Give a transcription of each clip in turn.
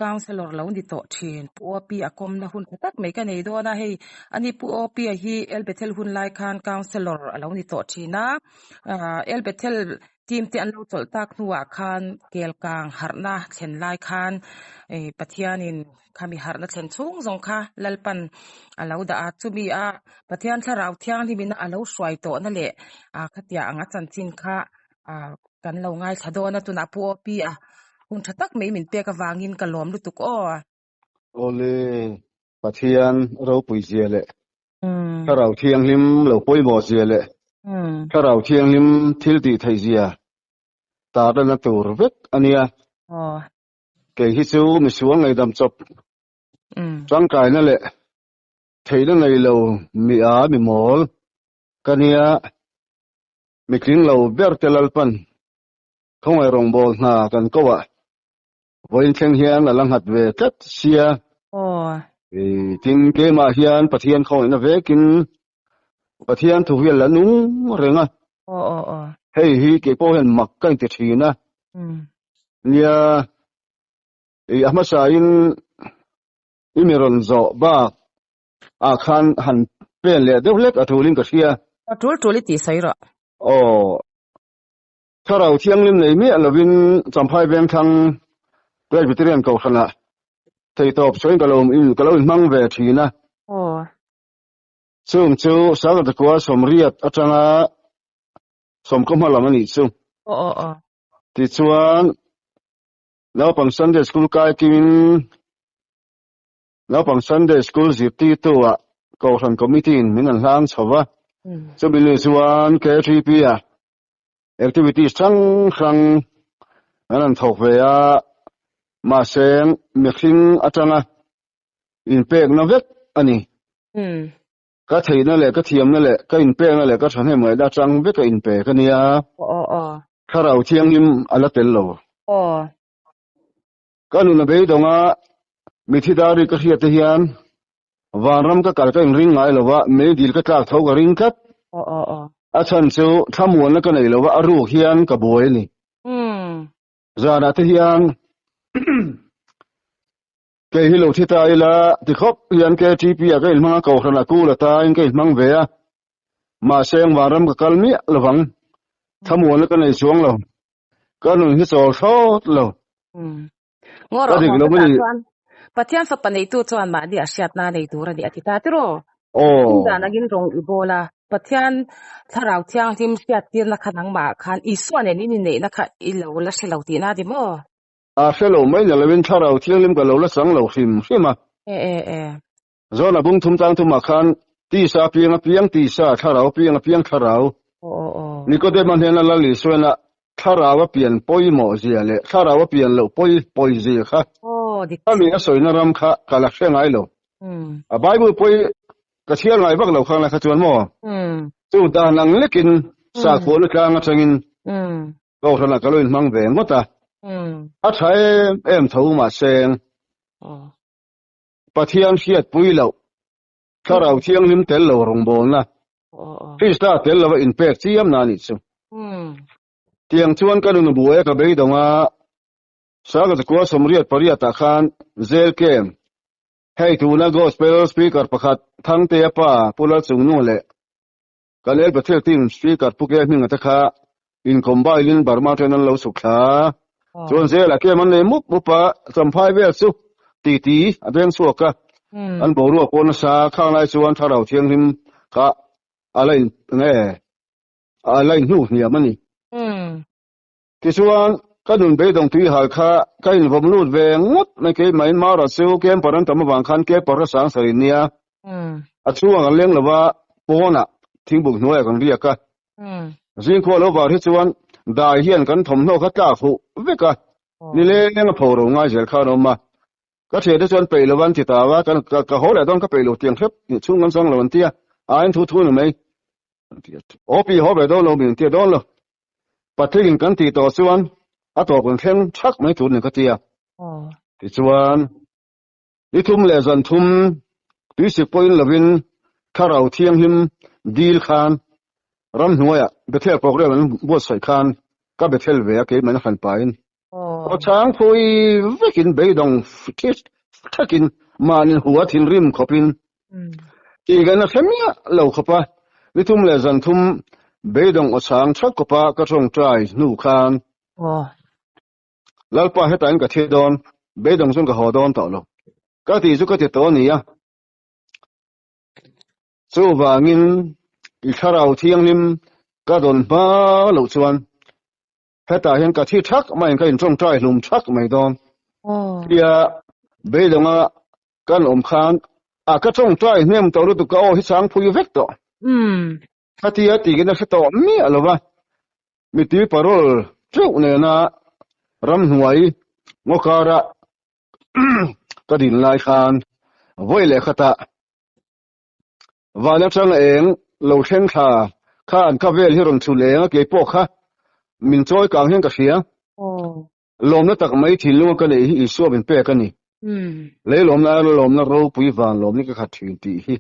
Councillor lo ni tawh thin Pu Opi a kawmna hun tha tak mai ka nei dawn a, hei ani Pu Opi a hi El Bethel hun lai khan Councillor a lo ni tawh thin a, El Bethel team te an lo chawlh tak hnuah khan Kelkang harhna thlen lai khan Pathianin khami harhna thlen chhung zawng kha Lalpan a lo dah a, chumi a Pathian thlarau thianghlimin a lo hruai tawhna leh khatia anga chanchin kha kan lo ngaithla dawn a, tunah Pu Opi a hun tha tak mai min pek avangin ka lawm lutuk aw. Awle, Pathian ropui zia leh Thlarau Thianghlim lo pawimawh zia leh Thlarau Thianghlim thil tih theih zia tarlana tur vek a nia. Kei hi chu misual ngaihdam chawp tangkaina leh theihna nei lo mi a mi mawl ka nia. Mitling lo ber te Lalpan khawngaih rawngbâwl hna kan ko ah vawiin thleng hian a la nghat ve tlat sia. Tin, keimah hian Pathian khawngaihna vekin Pathian thu hi a la nung reng a. Hei hi kei pawh hian mak ka inti thin a. Nia, a hmasain i mi rawn zawh bak ah khan han pen leh deuh hlek a tulin ka hria. A tul tul i tih sawi rawh. Aw. Thlarau thianghlim nei miah lovin Champhai Vengthlang Presbyterian Kohhranah theitawp sawiin ka lo in ka lo inhmang ve thin a. Aw. Chung chu Sanghatakua sawmriat atanga sawmkaw hma lam a nih chu. Aw aw aw. Tichuan naupang Sunday School kai kimin Naupang Sunday School zirtirtu ah Kohhran Committee in min an hlang chho va, chumi ni chuan KTP ah activities hrang hrang an han thawk ve a, mahse mihring atanga inpekna vek a ni. Ka theihna leh ka thiamna leh ka inpekna leh ka thahnem ngaihna atang veka inpe ka nia, Thlarau Thianghlim a la tel lo. Ka nun a beidawng a, mithi dar i ka hriat te hian vanram ka kal ka inring ngai lo va, meidil ka tlak tho ka ring tlat. A chhan chu thlamuanna ka nei lo va, a ruk hian ka buai a ni. Zanah te hian kei hi lo thi ta ila ti khawp hian KTP ah ka inhmang a, Kohhran ah kul atain ka inhmang ve a, mahse vanram ka kal miah lovang, thlamuanna ka nei chuang lo. Ka nun hi chawl thlawt lo. Ngaw Ka rawh dik haw lo ta a ni. chuan Pathian fapa neitu chuan mahni a hriatna nei tur a ni a ti ta tiraw? Aw. Tin dan angin rawng i bawl a, Pathian thlarau thianghlim hriattirna kha nangmah khan Isua nen in inneihna kha i lo la hre lo tihna a ni maw? A hre lo mai ni lovin thlarau thianghlim ka lo la chang lo hrim hrim a. E e e. Zawna bung thum tlang thumah khan tisa piang a piang tisa, thlarau piang a piang thlarau. Nikodema hnena Lal Isuaina thlarau a pian pawimawh zia leh thlarau a pian loh pawi pawi zia kha a mi a sawina ram kha ka la hre ngai lo. A Bible pawi ka chhiar ngai vak lo khang lai kha chuan maw? Chu dan ang lekin sakhuana tlang atangin Kohhranah ka lo inhmang ve ngawt a. A tha em em tho mahse Pathian hriatpui loh, Thlarau Thianghlim tel lo rawngbawlna, Krista tel lova inpek chiam na anih chu. Tiang chuan ka nun buai a ka beidawng a, Sangha 28 ah khan Zel Kem, hei tuna Gospel Speaker pakhat Thangtea pa Pu Lalchungnunga leh kan El Bethel Team Speaker Pu Ke Hminga te kha in-combine in Burma train an lo chhuk thla. Chuan Zela kem an nei mup mup a, Champhai vel chu titi a beng chhuak a, an boruak pawh nasa khang lai chuan Thlarau Thianghlim kha a la in nge a la inhnuh hniam a ni. Tichuan ka nun beidawng tui hal kha ka invawm lut ve ngawt mai keimah in Mara chu camper an tam avang khan camper a sang sarih nia a chhungah kan leng lova pawnah thingbuk hnuaiah kan riak a. Zingkhua lo var hi chuan dai hian kan thawmhnaw kha tlak huh vek a, nileng a pho ro ngai zel khan a awm a. Ka thiante chuan peih lo an ti ta a, ka haw leh dawn ka peih lo tiang hrep chhung kan chang lo an ti a, aiin thu thu ni mai. Aw pi haw ve dawn lo min ti a dawn lo. Patling kan tih tawh chuan a tawp kan thleng thak mai tur ni ka ti a. Tichuan ni thum leh zan thum tuisik pawhin lovin Thlarau Thianghlim dil khan ramhnuaiah Bethel program an buatsaih khan ka Bethel ve a keimah in a hran pahin. Aw chang phui vekin beidawng thakin mahni hua thinrim khawpin tih kan a hre miah lo khawp a, ni thum leh zan thum beidawng aw chang thak khawpa ka tawngtai hnu khan Lalpa hetah in ka thi dawn, beidawng chuan ka haw dawn tawh lo. Ka tih chu ka ti tawh a ni a. Chuvangin i thlarau thianghlim ka dawn hma loh chuan hetah hian ka thi thak maiin ka intawngtai hlum thak mai dawn. Tia beidawnga kan awm khan a ka tawngtai hnem tawh lutuk ka aw hi chang phui vek tawh. Khatia tiin a hre tawh miah lo va, mitui parol teuh nena ramhnuai ngaw kara ka din lai khan vawi leh khatah van atang eng lo thleng thla khan ka vel hi rawn chhun eng a keipawh kha min chawi kang hian ka hria. Lawmna tak mai thinlunga ka neih hi Isua min pek a ni. Lei lawmna aia lawmna ropui van lawmni ka khat thin tih hi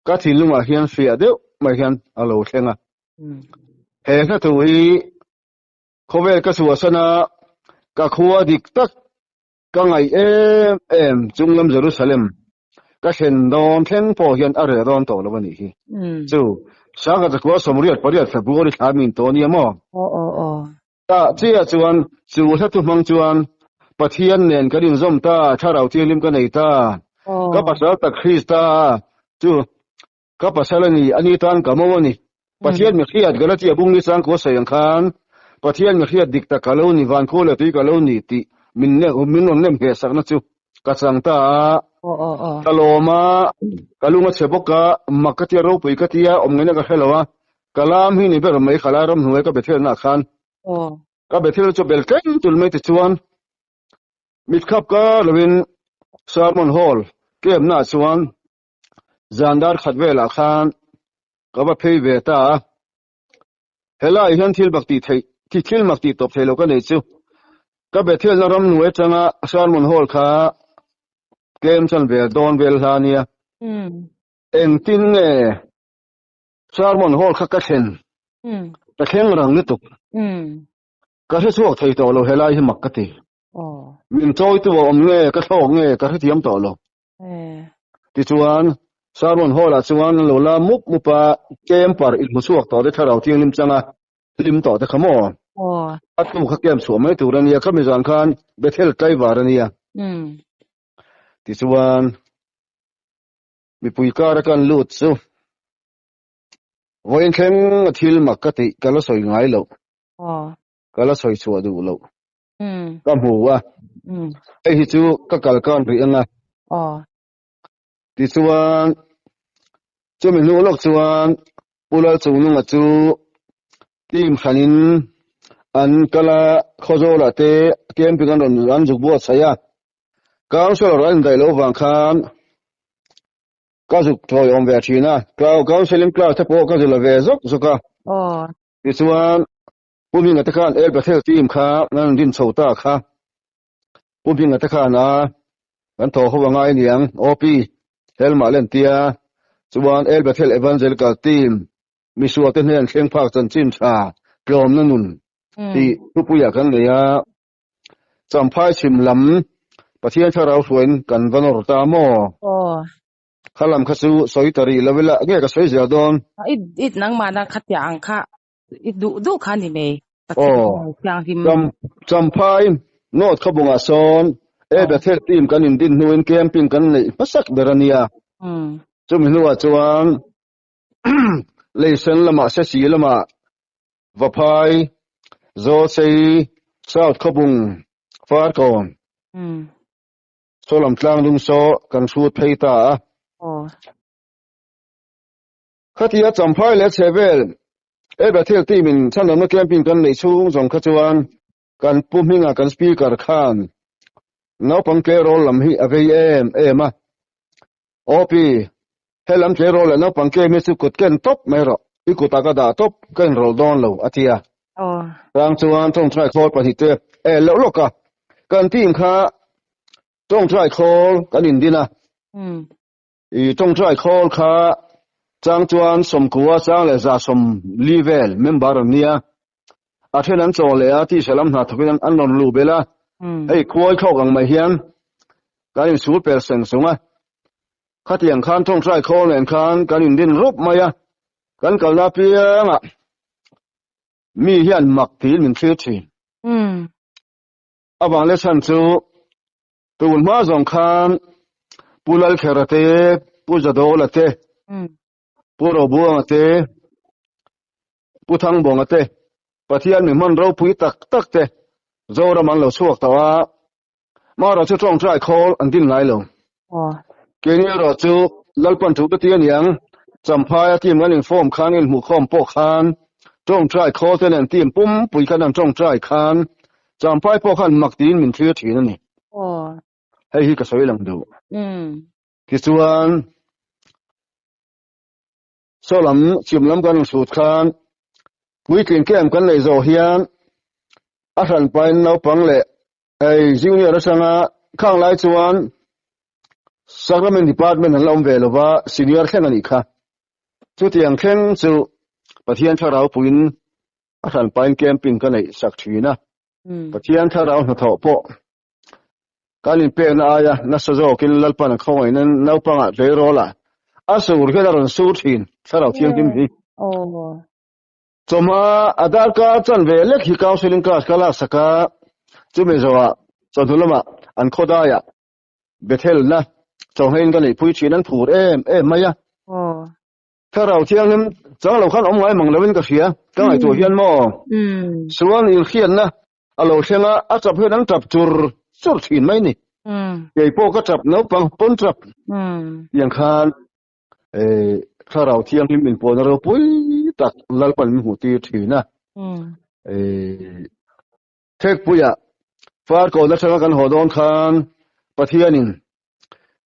ka thinlungah hian fiah deuh mai hian a lo thleng a. He hla thu hi khawvel ka chhuahsan a, ka khua dik tak ka ngaih em em chunglam Jerusalem ka thlen dawn thleng pawh hian a reh dawn tawh lo a nih hi. Chu Sangha zakua 88 February thla min tawh nia maw? Tah chiah chuan chu hla thu hmang chuan Pathian nen kan inzawm ta, Thlarau Thianghlim ka nei ta, ka pasal tak Krista chu Ka pasal a ni, ani tan ka mo a ni. Pathian mi hriat Galatia bung ni chang kua sawi ang khan, Pathian mi hriat dik tak ka lo ni, van khaw leh tui ka lo ni tih min min rawn nem ngheh sakna chu ka chang ta a. Ka lawm a, ka lung a chhe bawk a, mak ka tia ropui ka tia, awm ngaihna ka hre lo a, ka lam hi ni ber mai khalai ramhnuai ka Bethel nah khan ka Bethel chu bel tlem tul mai tichuan mitkhap ka lovin Sermon Hall camp nah chuan Zan dar khat velah khan ka va phei ve ta a, helaiah hian thil mak tih theih, thil mak tih tawp theih loh ka nei chu. Ka Bethelna ramhnuai atanga Sermon Hall kha tlem chan vel dawn vel hla nia. Engtin nge Sermon Hall kha ka thlen? Ka thleng rang lutuk. Ka hre chhuak thei tawh lo helai hi mak ka ti. Min chawitu a awm nge ka thlawk nge ka hrethiam tawh lo. Tichuan, Sermon Hall-ah chuan an lo la mup mup a, camper inhmu chhuak tawh te thlarau thianghlim changa hlim tawh te kha maw? A tu kha camp chhuah mai tur a nia, khami zan khan Bethel tlaivar a nia. Tichuan, mipui kara kan lut chu vawiin thleng a thil mak ka tih ka la sawi ngai loh, ka la sawi chhuah duh loh. Ka hmu a, hei hi chu ka kal kan rih ang a. Tichuan, chumi hnu lawk chuan Pu Lalchungnunga chu team hranin an kal a, Khawzawlah te camping an rawn an zuk buatsaih a. Councillor an indaih loh vang khan ka zuk thawiawm ve thin a, counselling class te pawh ka zul ve zawk zawk a. Tichuan, Pu Hminga te khan El Bethel team kha an rin chho ta kha. Pu Hminga te khan a kan thaw ho angai niang OP Helmah len tia chuan El Bethel Evangelical team misual te hnen thleng phak chanchin tha tlawmna nun tih thupuiah kan nei a. Champhai chhim lam Pathian thlarau hruaiin kan va nawr ta maw? Kha lam kha chu sawi ta rih lo ila nge ka sawi zel dawn? I nangmahna khatiang ang kha I duh duh kha ni mai. Pathian thianghlim. Champhai North khawbungah sawn E Bethel team kan indin hnuin camping kan neih hmasak ber a nia. Chumi hnuah chuan Leisen lamah Sesi lamah Vaphai, Zawlsei, South khawbung, Farkawn, Sawlam tlang lung saw kan hrut phei ta a. Khatia Champhai leh chhehvel E Bethel team in chhanawmna camping kan neih chhung zawng kha chuan kan pu hminga kan speaker khan naupang tleirawl lam hi a vei em em a. OP, helam tleirawl leh naupang tlem hi chu kut ken tawp mai rawh, i kutah ka dah tawp, ka inrawlh dawn lo a ti a. Chang chuan tawngtai khawl pahnih te e loh lawk a, kan team kha tawngtai khawl kan indin a. I tawngtai khawl kha chang chuan sawmkua chang leh 140 vel member an nia. A then an chaw leh a, tisa lam hna thawkin an rawn luh belh a. Hei khuai thlawk ang mai hian kan insul per seng sung a. Khatiang khan tawngtai khawl nen khan kan indin rup mai a. Kan kalna apiangah mi hian mak tiin min thlir thin. Avang leh chhan chu tun hma zawng khan Pu Lalkhera te, Pu Zadawla te, Pu Robuanga te, Pu Thangbawnga te, Pathian mi hman ropui tak tak te Zoram an lo chhuak tawh a, Mara chu tawngtai khawl an din ngai lo. Keini erawh chu Lalpan thu ka ti aniang, Champhaia team kan inform khan inhmuhkhawm pawh khan tawngtai khawl te nen team pumpui khan an tawngtai khan Champhai pawh khan mak tiin min thlir thin a ni. Hei hi ka sawi lang duh. Tichuan Saw lam chim lam kan inhrut khan puitling camp kan neih zawh hian a hran pain naupang leh hei junior atanga khang lai chuan Sacrament Department an la awm ve lova senior thleng a nih kha. Chutiang thleng chu Pathian thlarau puiin a hran pain camping ka neih sak thin a. Pathian thlarau hnathawh pawh kan inpekna aia nasa zawkin Lalpan a khawngaih nan naupangah tleirawl ah a sur hian a rawn sur thin thlarau thianghlim hi. Chawhma a darkar chan ve lek hi counselling class ka laksak a, chumi zawhah chawhnu lamah an khawdaiah Bethel-na chawhngeiin ka neihpui thin an phur em em mai a. Thlarau thianghlim chang lo khan awm ngai mang loin ka hria, ka ngaihtuah hian maw? Sual inhriatna a lo thleng a, a tap hian an tap chur chur thin mai ni. Kei pawh ka tap naupang pawn tap tiang khan Thlarau thianghlim inpawhna ropui tak Lalpan min hmuh tir thin a. Thekpuiah Farkawn atanga kan haw dawn khan Pathianin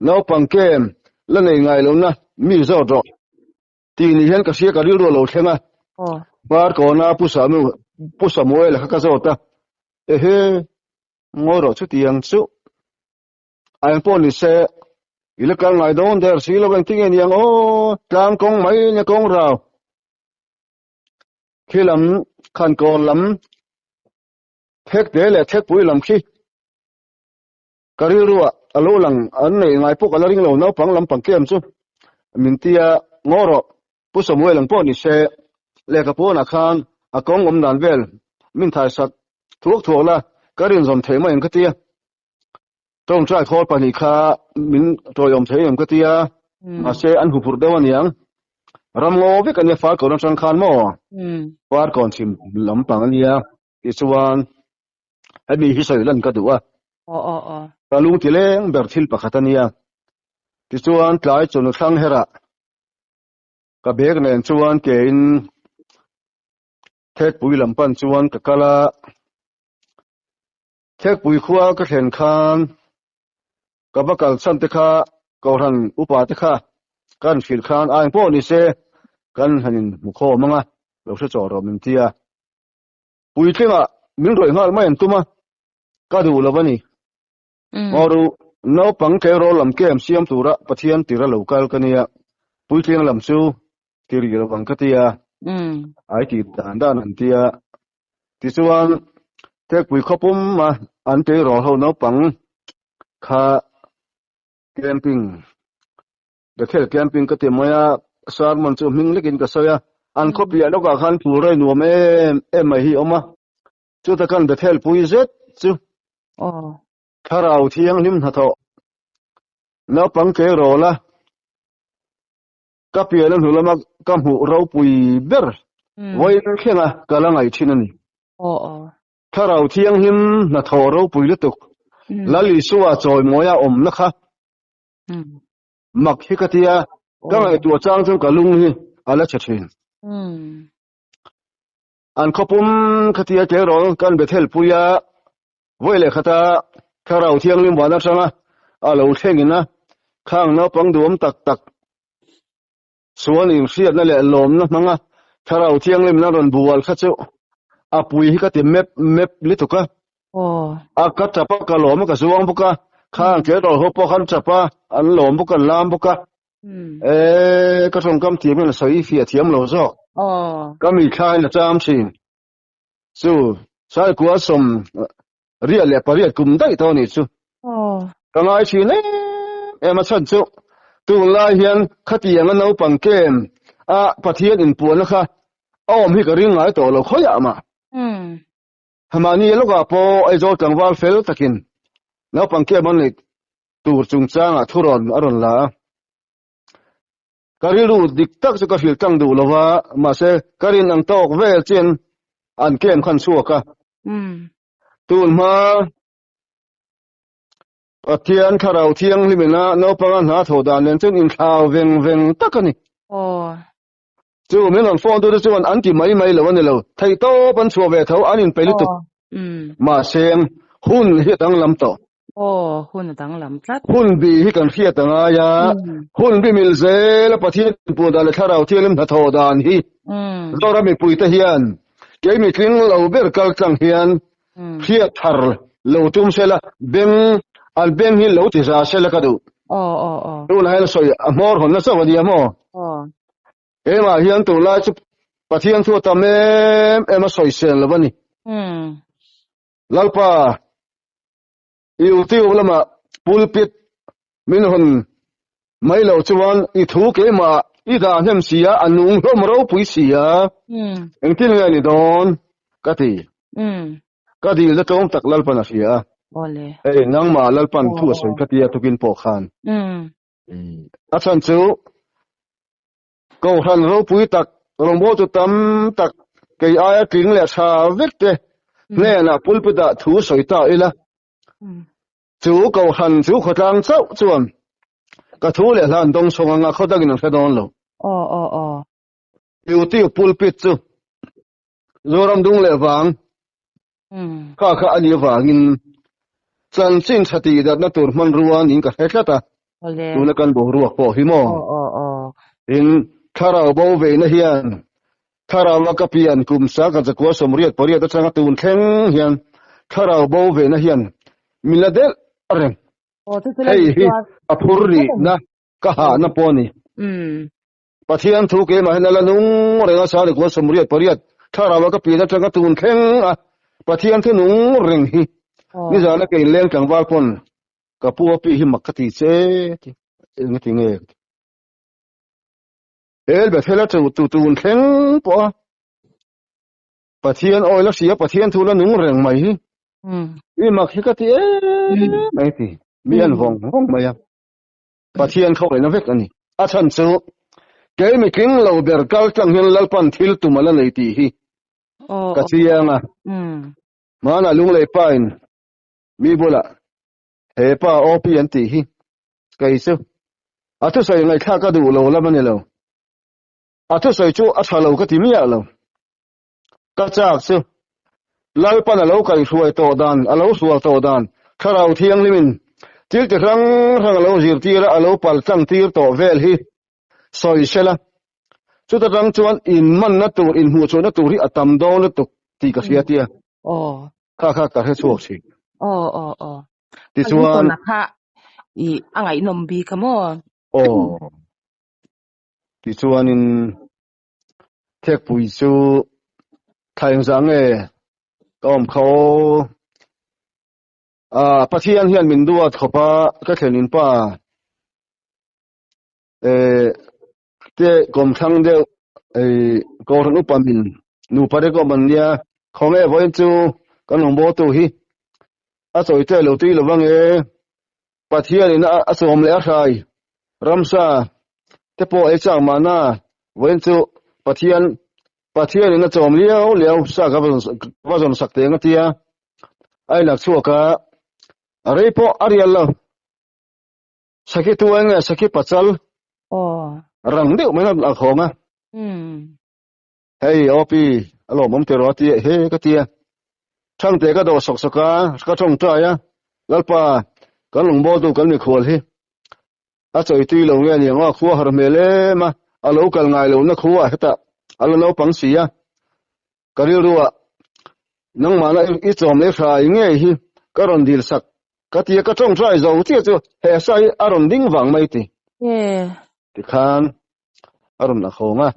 naupang kem la nei ngai lohna mi zawt rawh tih ni hian ka hria ka rilru a lo thleng a. Farkawna Pu Samuela kha ka zawt a, Ehe, ngawi rawh chutiang chu a eng pawh ni se, i la kal ngai dawn der si lo engtin nge niang aw, tlang kawng mai nia kawng rau. Khi lam khankawn lam thekte leh thekpui lam khi ka rilruah a lo lang an neih ngai pawh ka la ring lo naupang lampang kem chu min tia ngaw rawh Pu Samuel ang pawh ni se lehkha pawnah khan a kawng awm dan vel min thaisak thuak thuak la ka rinzawm theih mai ang ka tia tawngtai khawl pahnih kha min tawiawm thei em ka tia mahse an huphurh deuh aniang ramngaw vek ania Farkawn atang khan maw Farkawn chhim lampang ania tichuan hemi hi sawi lan ka duh a ka lung ti leng ber thil pakhat ania tichuan tlai chawhnu thlang herah ka bag nen chuan ke in thekpui lam pan chuan ka kal a. Thekpui khua ka thlen khan ka va kal chhan te kha Kohhran upa te kha kan hrilh khan a engpawh ni se kan han in hmu khawm ang a, lo hre chawh rawh min ti a. Puitlingah min rawih nghal mai an tum a, ka duh lo a ni. Ngaw naupang tleirawl lam kem siam tura Pathian tira lo kal ka nia, puitling lam chu ti rih lo ang ka ti a, ai ti dan dan an ti a. Tichuan, Thekpui khawpum a an tleirawl ho naupang kha camping, Bethel camping ka ti mai a, sermon chu hming lekin ka sawi a, an khawpiah lawkah khan phul rei nuam em em mai hi a awm a, chuta kan Bethel pui zet chu Thlarau Thianghlim hnathawh naupang tleirawl a Ka pian a hnu lama ka hmuh ropui ber vawiin thlenga ka la ngaih thin a ni. Thlarau Thianghlim hnathawh ropui lutuk Lal Isua chawimawia awmna kha mak hi ka tia, ka ngaihtuah chang chuan ka lung hi a la chhe thin. An khawpum ka tia tleirawl kan Bethel puia vawi leh khata Thlarau Thianghlim van atanga a lo thlengin a, khang naupang duhawm tak tak chuan inhriatna leh lawmna hmanga Thlarau Thianghlimna rawn bual kha chu a pui hi ka ti mep mep lutuk a. A ka tap a, ka lawm a, ka zuang bawk a, khang tleirawl ho pawh khan tap a, an lawm bawk a, an lam bawk a. E, ka tawngkam thiam hian a sawi fiah thiam lo zawk. Ka mithlain a cham thin. Chu Saikua sawm riat leh pariat kum daih tawh a nih chu. Ka ngai thin em em a chhan chu tunlai hian khatianga naupang kem a Pathian inpuanna kha a awm hi ka ring ngai tawh lo khawiah mah. Mahni lawkah pawh Aizawl tlangval fel takin naupang kem an neih tur chungchangah thurawn a rawn la a. Ka rilru dik tak chu ka hrilh tlang duh lo va, mahse ka rin ang tawk vel chian an kem khan chhuak a. Tun hma Pathian Thlarau Thianghlimina naupanga hna thawh dan nen chuan inthlau veng veng tak a ni. Chu min rawn phone tute chuan an ti mai mai lo a ni lo, theihtawp an chhuah ve tho, an inpeih lutuk. Mahse hun hi a danglam tawh. Aw, hun a danglam tlat. Hun bi hi kan hriat a ngai a, hun bi mil zel a Pathian inpuan dan leh Thlarau Thianghlim hnathawh dan hi Zoram mipuite hian kei mitling lo ber kal tlang hian hriat thar lo tum sela, beng an beng hi lo ti za sela ka duh. Tunah hian sawi a hmawr hawn nasa a nia maw? Keimah hian tunlai chu Pathian thu a tam em em a sawisel lo a ni. Lalpa YouTube lamah pulpit min hawn mai lo chuan i thu keimah i dah hnem si a, a nung hlawm ropui si a, engtin nge ni dawn ka ti. Ka dil na tlawm tak Lalpan a hria a. Hei nangmah Lalpan thu a sawi ka tia tukin pawh khan. A chhan chu Kohhran ropui tak, rawngbawltu tam tak, kei aia tling leh tha vek te hnenah pulpit-ah thu sawi ta ila, chu Kohhran chu khawtlang chauh chuan ka thu leh hla an dawng chhawng anga khaw dangin an hre dawn lo. Duty pulpit chu Zoram dung leh vang kha kha a nih avangin chanchin tha tih datna tur hmanrua niin ka hre tlat a, tuna kan boruak pawh hi maw? Tin, thlarau bo veina hian thlarau a ka pian kum sa ka zakua sawmriat pariat atanga tun thleng hian thlarau bo veina hian min la delh reng. Hei hi a phur rihna ka hahna pawh a ni. Pathian thu keimah hian a la nung reng a, Sari kua 88 thlarau a ka pian atanga tun thleng a, Pathian thu nung reng hi nizan a ka inleng tlangval pawn ka pu a pi hi mak ka ti che ti eng ti nge El Bethel a tu tun thleng pawh a Pathian awi la hria Pathian thu la nung reng mai hi i mak hi ka ti em mai ti mi an vawng vawng mai a. Pathian khawngaihna vek a ni. A chhan chu kei mitling lo ber kal tlang hian Lalpan thil tum a la nei tih hi ka chiang a. Hmanah Lunglei pain mi bulah he pa OP an tih hi kei chu a thusawi ngaihthlak ka duh lo lam a ni lo. A thusawi chu a tha lo ka ti miah lo. Ka chak chu Lalpan a lo kaihhruai tawh dan, a lo sual tawh dan, Thlarau Thianghlimin thil ti hrang hrang a lo zirtir a, a lo pal tlang tir tawh vel hi sawi sela. Chuta tang chuan inmanna tur, inhmuhchhuahna tur hi a tam dawn lutuk tih ka hria tia. Kha kha ka hre chhuak thin. Tichuan. Kha i a ngaihnawm bik a maw? Aw. Tichuanin. Thekpui chu thla engzah nge ka awm kha aw. Ah, Pathian hian min duat khawp a, ka thlen in pa eh te kawmthlang deuh eh Kohhran upa min nupa te kawm an nia, khawnge vawiin chu kan rawngbawltu hi a chawi tle lo tui lovang e. Pathian in a sawm leh a hrai ramsa te pawh ei chak mahna vawiin chu Pathian Pathian in a chawm liau liau sa ka va zawn sak teng a tia a inlak chhuak a a rei pawh a rial lo sakhi tu eng nge sakhi pachal rang deuh mai a khawng a hei OP a lawmawm tiraw a tia he ka tia Thangte ka dawh sawk sawk a, ka tawngtai a, Lalpa, kan lungbawl tu kan mikhual hi a chawi tui lo nge aniang aw, khua har hmel em a, a lo kal ngai lo na khua hetah a la naupang si a, ka rilru ah nangmahna i chawm leh hrai ngei hi ka rawn dil sak ka ti a, ka tawngtai zo chiah chu he sa hi a rawn ding vang mai ti tikhan a rawn la khawng a.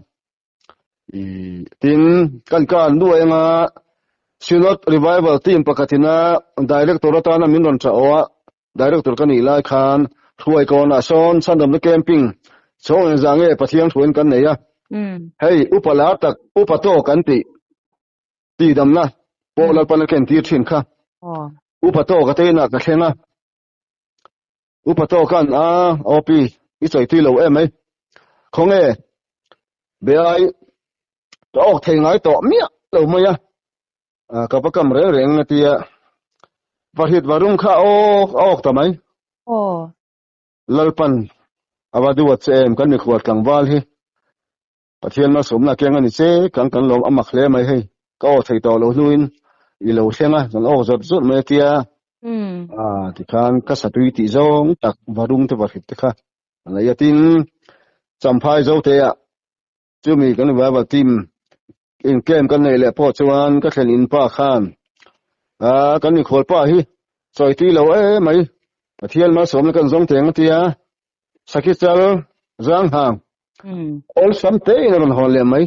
Tin, kan kar nuai anga. Synod Revival Team pakhatina Director atana min rawn tah awh a, Director ka nih lai khan Hruai kawnah sawn Chhandamna Camping chhawng engzah nge Pathian hruaiin kan nei a, hei upa lar tak upa tawk an tih tihdamna pawh Lalpan a kentir thin kha. Upa tawk a te inah ka thleng a, Upa tawk an a OP i sawi tui lo em mai. Khawnge Beai ka awk thei ngai tawh miah lo mai a, ka va kam reng reng a tia Vahrit Varung kha awk a awk ta mai. Lalpan a va duat che em kan mikhual tlangval hi. Pathian malsawmna keng a ni che kan kan lawm a mak hle mai hei ka aw thei tawh lo hnuin i lo thleng a kan awk zawt zawt mai a tia tikhan ka satui tih zawng tak varung te vahrit te kha a nei a tin Champhai Zote ah chumi kan revival team in camp kan neih leh pawh chuan ka thlen in pa khan kan mikhual pa hi sawi tui lo em mai Pathian malsawmna kan zawng teng a tia Sakhi chal zang hang awlsam te in a rawn hawn leh mai.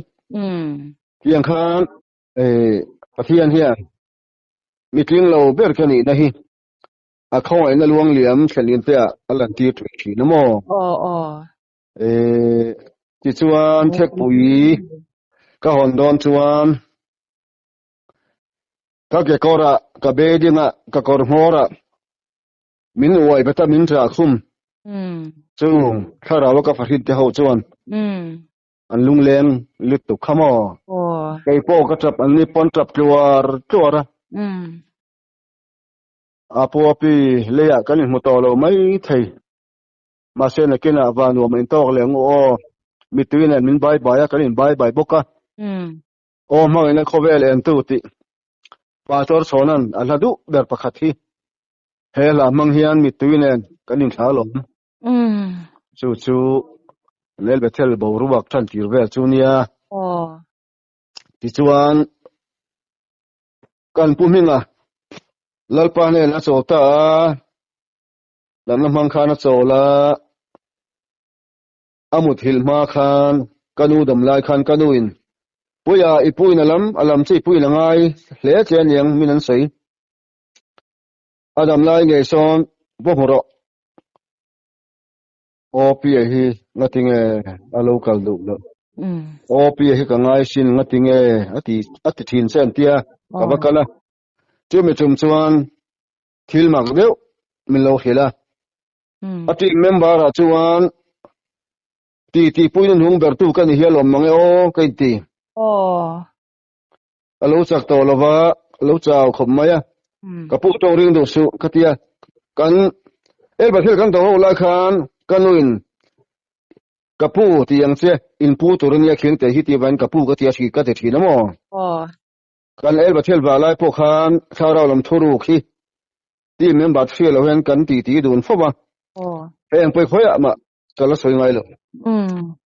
Tiang khan Pathian hian mitling lo ber ka nihna hi a khawngaihna luang liam thlen in te ah a lan tir thui thin a maw? Tichuan thekpui ka hawn dawn chuan ka kekawr ah ka bedding ah ka kawr hmawr ah Min uai bata min ṭah khum. Chu thlarau a ka fahrit te ho chuan an lungleng lutuk kha maw? Kei pawh ka ṭap an ni pawn ṭap tluar tluar a. A pu a pi leiah kan inhmu tawh lo mai thei. Mahse nakinah va nuam a intawk leh ang u aw. Mittui nen min bai bai a, kan inbai bai bawk a. Aw hmangaihna khawvel entu tih Pastor Chhawna'n a hla duh ber pakhat hi. He hla hmang hian mittui nen kan inthla alawm. Chu chu Lel Bethel boruak tan tir vel chu nia. Tichuan kan pu hminga Lalpa hnen a chawl ta a, natna hmang khan a chawl a, a muthilh hma khan ka nu dam lai khan ka nuin Puia i puin a lam a lam chu i puin a ngai hle che aniang min an sawi. A dam lai ngei sawn va hmu rawh. Aw Pia hi ngatinge a lo kal duh loh. Aw Pia hi ka ngai sin ngatinge a ti a ti thin che an tia ka va kal a. Chumi tum chuan thil mak deuh min lo hrilh a. A team member ah chuan ti ti puin a hnung bertu ka ni hial awm mang e aw ka inti. A lo chak tawh lo va, a lo chau khawp mai a. Ka pu tawng ring duh suh ka ti a. Kan Elba thil kan tawh ho lai khan ka nuin ka pu ti ang che, in pu tur a nia khiang teh hi tih vangin ka pu ka ti a hri ka ti thin a maw? Kan Elba thil vah lai pawh khan thlarau lam thuruk hi team member hria lo hian kan titi dun fo va. Hei ang pawi khawiah mah ka la sawi ngai lo.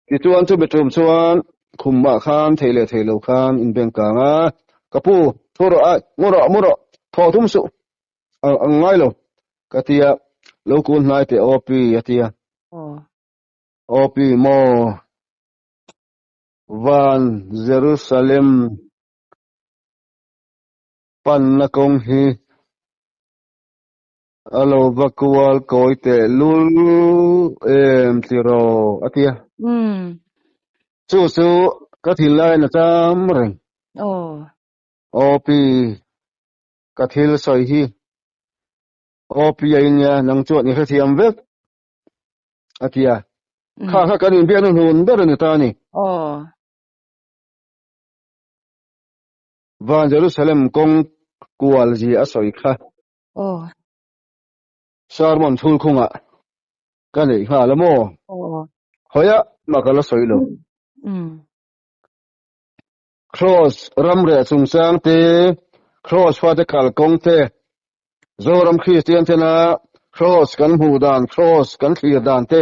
Tichuan chumi tum chuan khumah khan thei leh thei lo khan inbeng kang a, ka pu thu rawh a, mu rawh mu rawh, thaw thum suh ang ngai lo ka ti a, lo kul hnai teh aw pi a ti a, aw pi maw van Jerusalem panna kawng hi A lo va kual kawi teh lul em tiraw a ti a. Chu chu ka thinlaiin a cham reng. Aw pi, ka thil sawi hi aw pi a inia nang chuan i hrethiam vek a ti a. Kha kha kan inbiakna hnun ber a ni ta a ni. Van Jerusalem kawng kual zia a sawi kha. Aw. Sermon thul khungah ka neih nghal a maw? Aw. Hawiah mah ka la sawi lo. Cross ram reh chungchang te, Cross fate kalkawng te, Zoram Kristian tena Cross kan hmuh dan, Cross kan thlir dan te,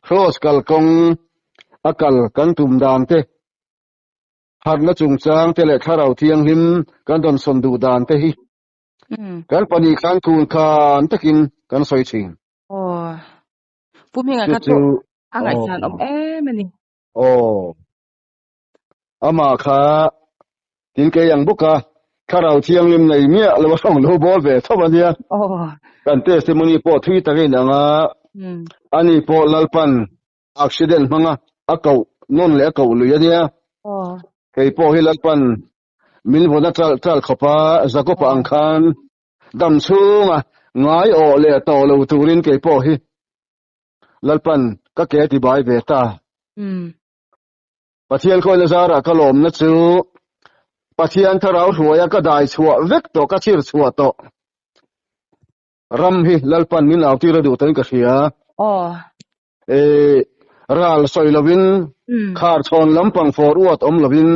Cross kalkawng a kal kan tum dan te, Harhna chungchang te leh Thlarau Thianghlim kan dawnsawn duh dan te hi kan pahnih khan kun khan takin kan sawi thin. Aw. Pu Hminga kha chu a ngaihsan awm em a ni. Aw. Amah kha tin kei ang bawk a. Thlarau Thianghlim nei miah lo a rawng lo bawl ve tho a nia. Kan testimony pawh thui tak a inang a, ani pawh Lalpan accident hmanga a koh nawn leh a koh lui a nia. Kei pawh hi Lalpan min vawn a ṭalh ṭalh khawp a, Jakob-a ang khan dam chhunga ngai awh leh tawh lo turin kei pawh hi Lalpan ka ke a tibai ve ta. Pathian khawina zarah ka lawmna chu Pathian thlarau hruaia ka dai chhuah vek tawh, ka chhir chhuah tawh. Ram hi Lalpan min au tir a duh tawhin ka hria. E, ral sawi lovin, khar chhawn lampang fawr uat awm lovin,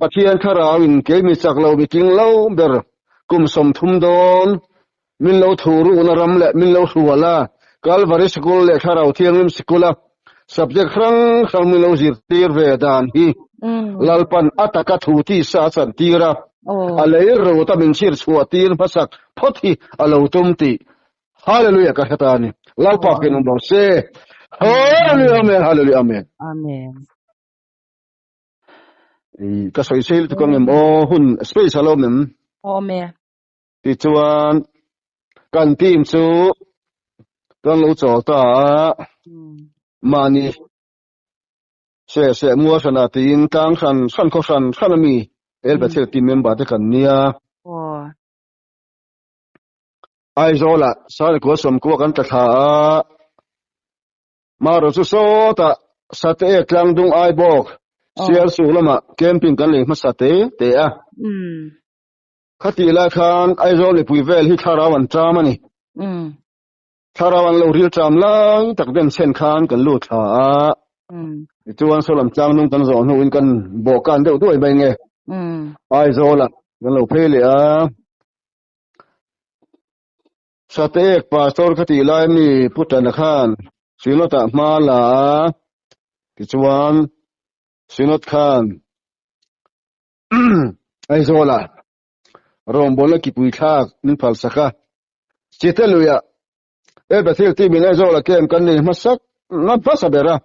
Pathian thlarauin kei mi chak lo mi tling lo ber kum 30 dawn min lo thu ruhna ram leh min lo hrual a, Kalvari Sikul leh Thlarau Thianghlim Sikula subject hrang hrang min lo zirtir ve dan hi Lalpan a taka thu tisa a chantir a, a lei rota min chhir chhuah tir hmasak phawt hi a lo tum tih Hallelujah ka hre ta a ni. Lalpa ken awm rawh se. Hallelujah Amen Hallelujah Amen. Amen. Ka sawi sei lutuk ang em aw hun space a lo awm em? Awm e. Tichuan kan team chu kan lo chawl ta a, mahni se se mua hranah tiin tlang hran hran khaw hran hran ami El Bethel team member te kan nia. Aizawlah Sarikua 90 kan tla thla a, Marawh chu sawtah Sate ek tlang dung ai bawk Sialsuk lamah camping kan lei hmasa te te a. Khatih lai khan Aizawl mipui vel hi thlarau an ṭam a ni. Thlarau an lo ril ṭam lai tak den chhen khan kan lut thla a. Tichuan saw lam tlang nung kan zawh hnuin kan bawhkan deuh duai mai nge. Aizawlah kan lo phei leh a. Sate ek pastor khatih lai mi Pu Tana khan Synod-ah hma la a. Tichuan Synod khan Aizawla rawngbawlna kipui thlak min phal sak a, Chite luiah El Bethel team in Aizawla camp kan nei hmasak na hmasa ber a.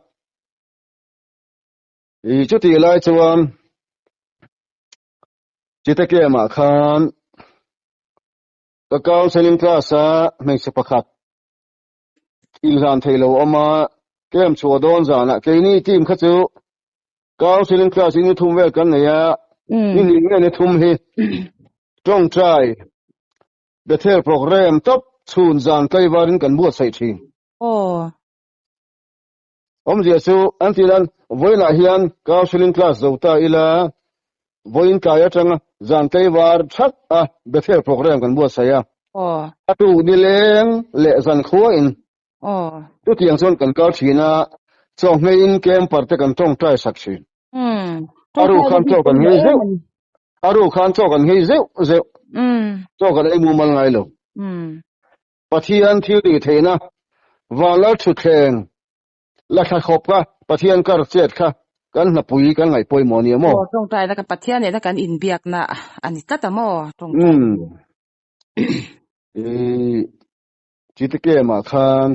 I chutih lai chuan Chite camp ah khan ka counseling class a hmeichhe pakhat inhlan thei lo awm a, camp chhuah dawn zanah keini team kha chu Counseling class in ni thum vel kan nei a, ni hnih nge ni thum hi tawngtai Bethel program tawp chhun zan tlaivarin kan buatsaih thin. Awmzia chu an tih nan vawiinah hian counseling class zo ta ila vawiin tlai atanga zan tlaivar that a Bethel program kan buatsaih a. A tuk nileng leh zan khuain Chutiang chuan kan kal thin a, chawhmeiin camper te kan tawngtai sak thin. A ru khan chaw kan nghei zeuh, a ru khan chaw kan nghei zeuh zeuh, chaw kan ei mumal ngai lo. Pathian thil tih theihna, vanlal thutthleng la thla khawp kha Pathian kar chet kha kan hnapui kan ngaih pawimawh a ni a maw? Aw, tawngtaina kan Pathian nena kan inbiakna a ni tlat a maw? Tawngtai. Chite mah khan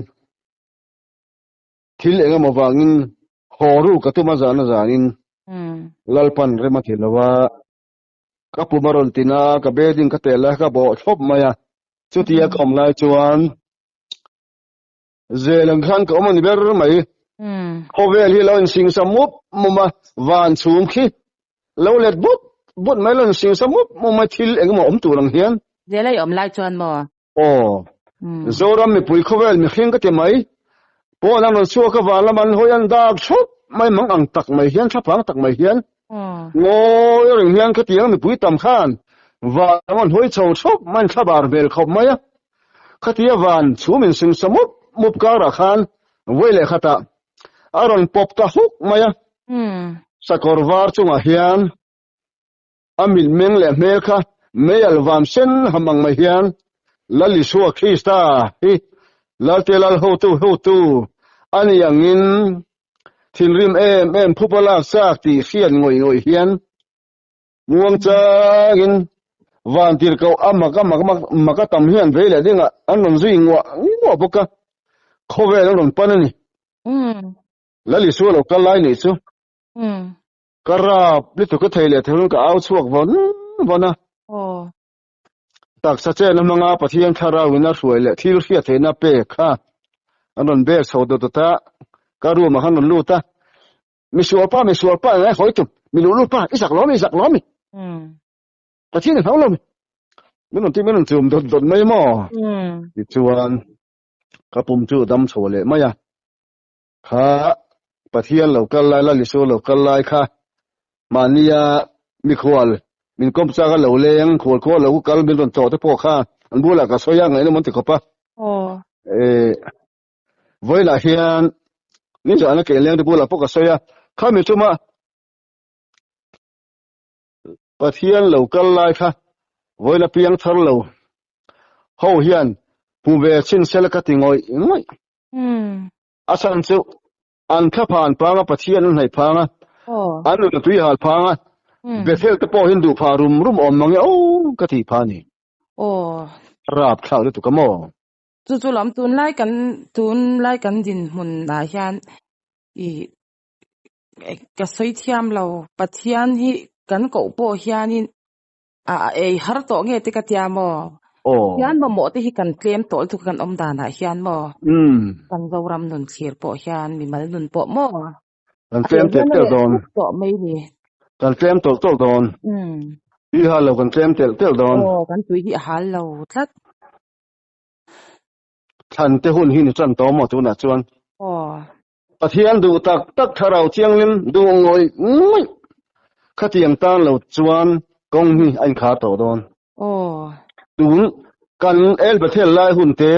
thil eng emaw vangin haw ru ka tum a zan a zanin Lalpan rem a ti lo a, ka pum a rawn tin a, ka bedding ka tel a, ka bawh thlawp mai a, chutia ka awm lai chuan zel ang khan ka awm a ni ber mai. Khawvel hi lo insingsa mup mup a, van chhum khi lo let but but mai, lo insingsa mup mup mai, thil eng emaw awm tur ang hian. Zel a i awm lai chuan maw? Aw. Zoram mipui khawvel mihring ka ti mai. Pawn an rawn chhuak a van lam an hawi an dak thup mai mang ang tak mai hian thlapang tak mai hian ngawi reng hian khatiang mipui tam khan van lam an hawi chho thup mai an thlabar hmel khawp mai a. Khatia van chhum in singsa mup mup karah khan vawi leh khatah a rawn pawp ta huk mai a. Sakawr var chungah hian A mitmeng leh hmel kha meial vam sen ham ang mai hian Lal Isua Krista hi Lalte Lal hotu hotu a ni angin thinrim em em phupa lak chak tih hriat ngawih ngawih hian muang changin van tirhkoh a mak a mak mak a tam hian vei leh dingah an rawn zui nguah nguah bawk a, khawvel an rawn pan a ni. Lal Isua lo kal lai nih chu. Ka rap lutuk ka thei leh thei ka au chhuak vawn vawn a. Aw. Taksa chen a hmanga Pathian thlarau in a hruai leh thil hriat theihna pek kha an rawn bek chho dawt dawt a, ka room ah khan rawn lut a, Misual pa, misual pa engai hawi tum, mi luh lut pa, i zak lo mi, i zak lo mi. Pathian i hlau lo mi. Min rawn ti, min rawn chum dawt dawt mai maw? Tichuan ka pum chu dam chho leh mai a. Kha Pathian lo kal lai, Lal Isua lo kal lai kha mahnia mikhual min kawm chak a lo leng, khual khua lo kal min rawn tlawh te pawh kha an bulah ka sawi a, ngaihna mawn ti khawp a. Eh, vawilah hian min zahna ke leng te bulah pawh ka sawi a, khami chuma Pathian lo kal lai kha vawila piang thar lo ho hian hmu ve chin sela ka ti ngawih ngawih. A chhan chu an thla phan phang a, Pathian an hnaih phang a, an nun a tui hal phang a, Bethel te pawh hian duh phah rum rum awm mang e aw ka tih phah a ni. Rap thlak lutuk a maw? Chu chu lam tunlai kan tunlai kan dinhmun ah hian i ka sawi thiam lo Pathian hi kan koh pawh hianin a ei har tawh nge te ka tia maw? Pathian mamawh te hi kan tlem tawh lutuk kan awm danah hian maw? Kan Zoram nun thlir pawh hian mimal nun pawh maw? Kan tlem telh telh dawn. Tawh mai ni. Kan tlem tawlh tawlh dawn. Tui hal lo kan tlem telh telh dawn. Aw, kan tui hi a hal lo tlat. Thlan te hun hi ni tan tawh maw tunah chuan? Aw. Pathian duh tak tak thlarau thianghlim duh ngawih ngawih khatiang tan lo chuan kawng hi a inkhar tawh dawn. Aw. Tun kan El Bethel lai hun te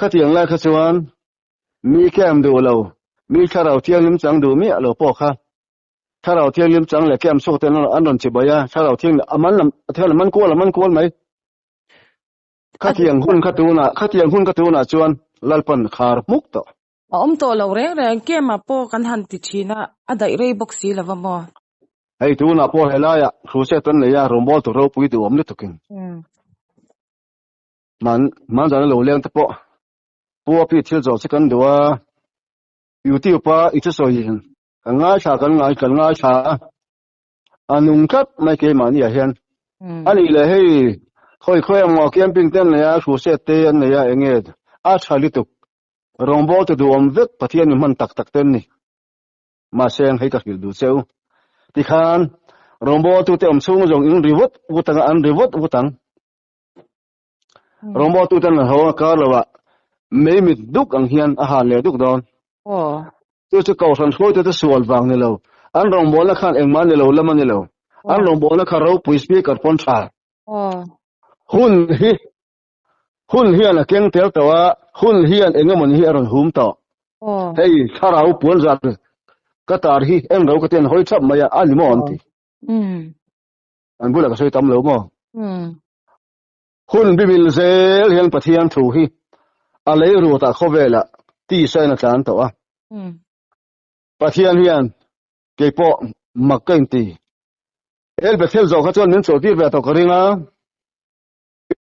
khatiang lai kha chuan mi camp duh lo, mi thlarau thianghlim chang duh miah lo pawh kha thlarau thianghlim chang leh camp chhuak te an rawn chibai a, thlarau thianghlim a man lam a man kual a man kual mai. Khatiang hun kha tunah khatiang hun kha tunah chuan Lalpan khar hmuk tawh. A awm tawh lo reng reng, Kema pawh kan han ti thin a, a daih rei bawk si lo va maw? Hei tunah pawh helaiah crusade an nei a, rawngbawl tur ropui duhawm lutukin. Man man zan a lo leng te pawh Pu Api thil zawh che kan duh a, YouTube a i thusawi kan ngaithla kan ngai kan ngaithla a. A nung tlat mai keimahni ah hian. A nih leh hei khawi khawi ang maw camping te an nei a, crusade te an nei a enge a tha lutuk. Rawngbâwl te duhawm vek Pathian in hman tak tak te an ni. Mahse hei ka hrilh duh che u. Tikhan rawngbâwl tute awm chhung zawng in ri vut vut ang a, an ri vut vut ang. Rawngbâwl tute an ho a kar lo ah mei mit duk ang hian a han leh duk dawn. Chu chu Kohhran hruaitute sual vang ni lo. An rawngbâwlna khan engmah ni lo lam a ni lo. An rawngbâwlna kha ropui speaker pawn tha. Hun hi Hun hian a keng tel tawh a, hun hian eng emawni hi a rawn hum tawh. Hei thlarau puan zar ka tar hi eng ro ka ti an hawi chap mai a, a ni maw an ti. An bulah ka sawi tam lo maw? Hun bibil zel hian Pathian thu hi a lei rutah khawvelah tisa in a tlan tawh a. Pathian hian keipawh mak ka inti. El Bethel zawh kha chuan min chawlhtir ve tawh ka ring a.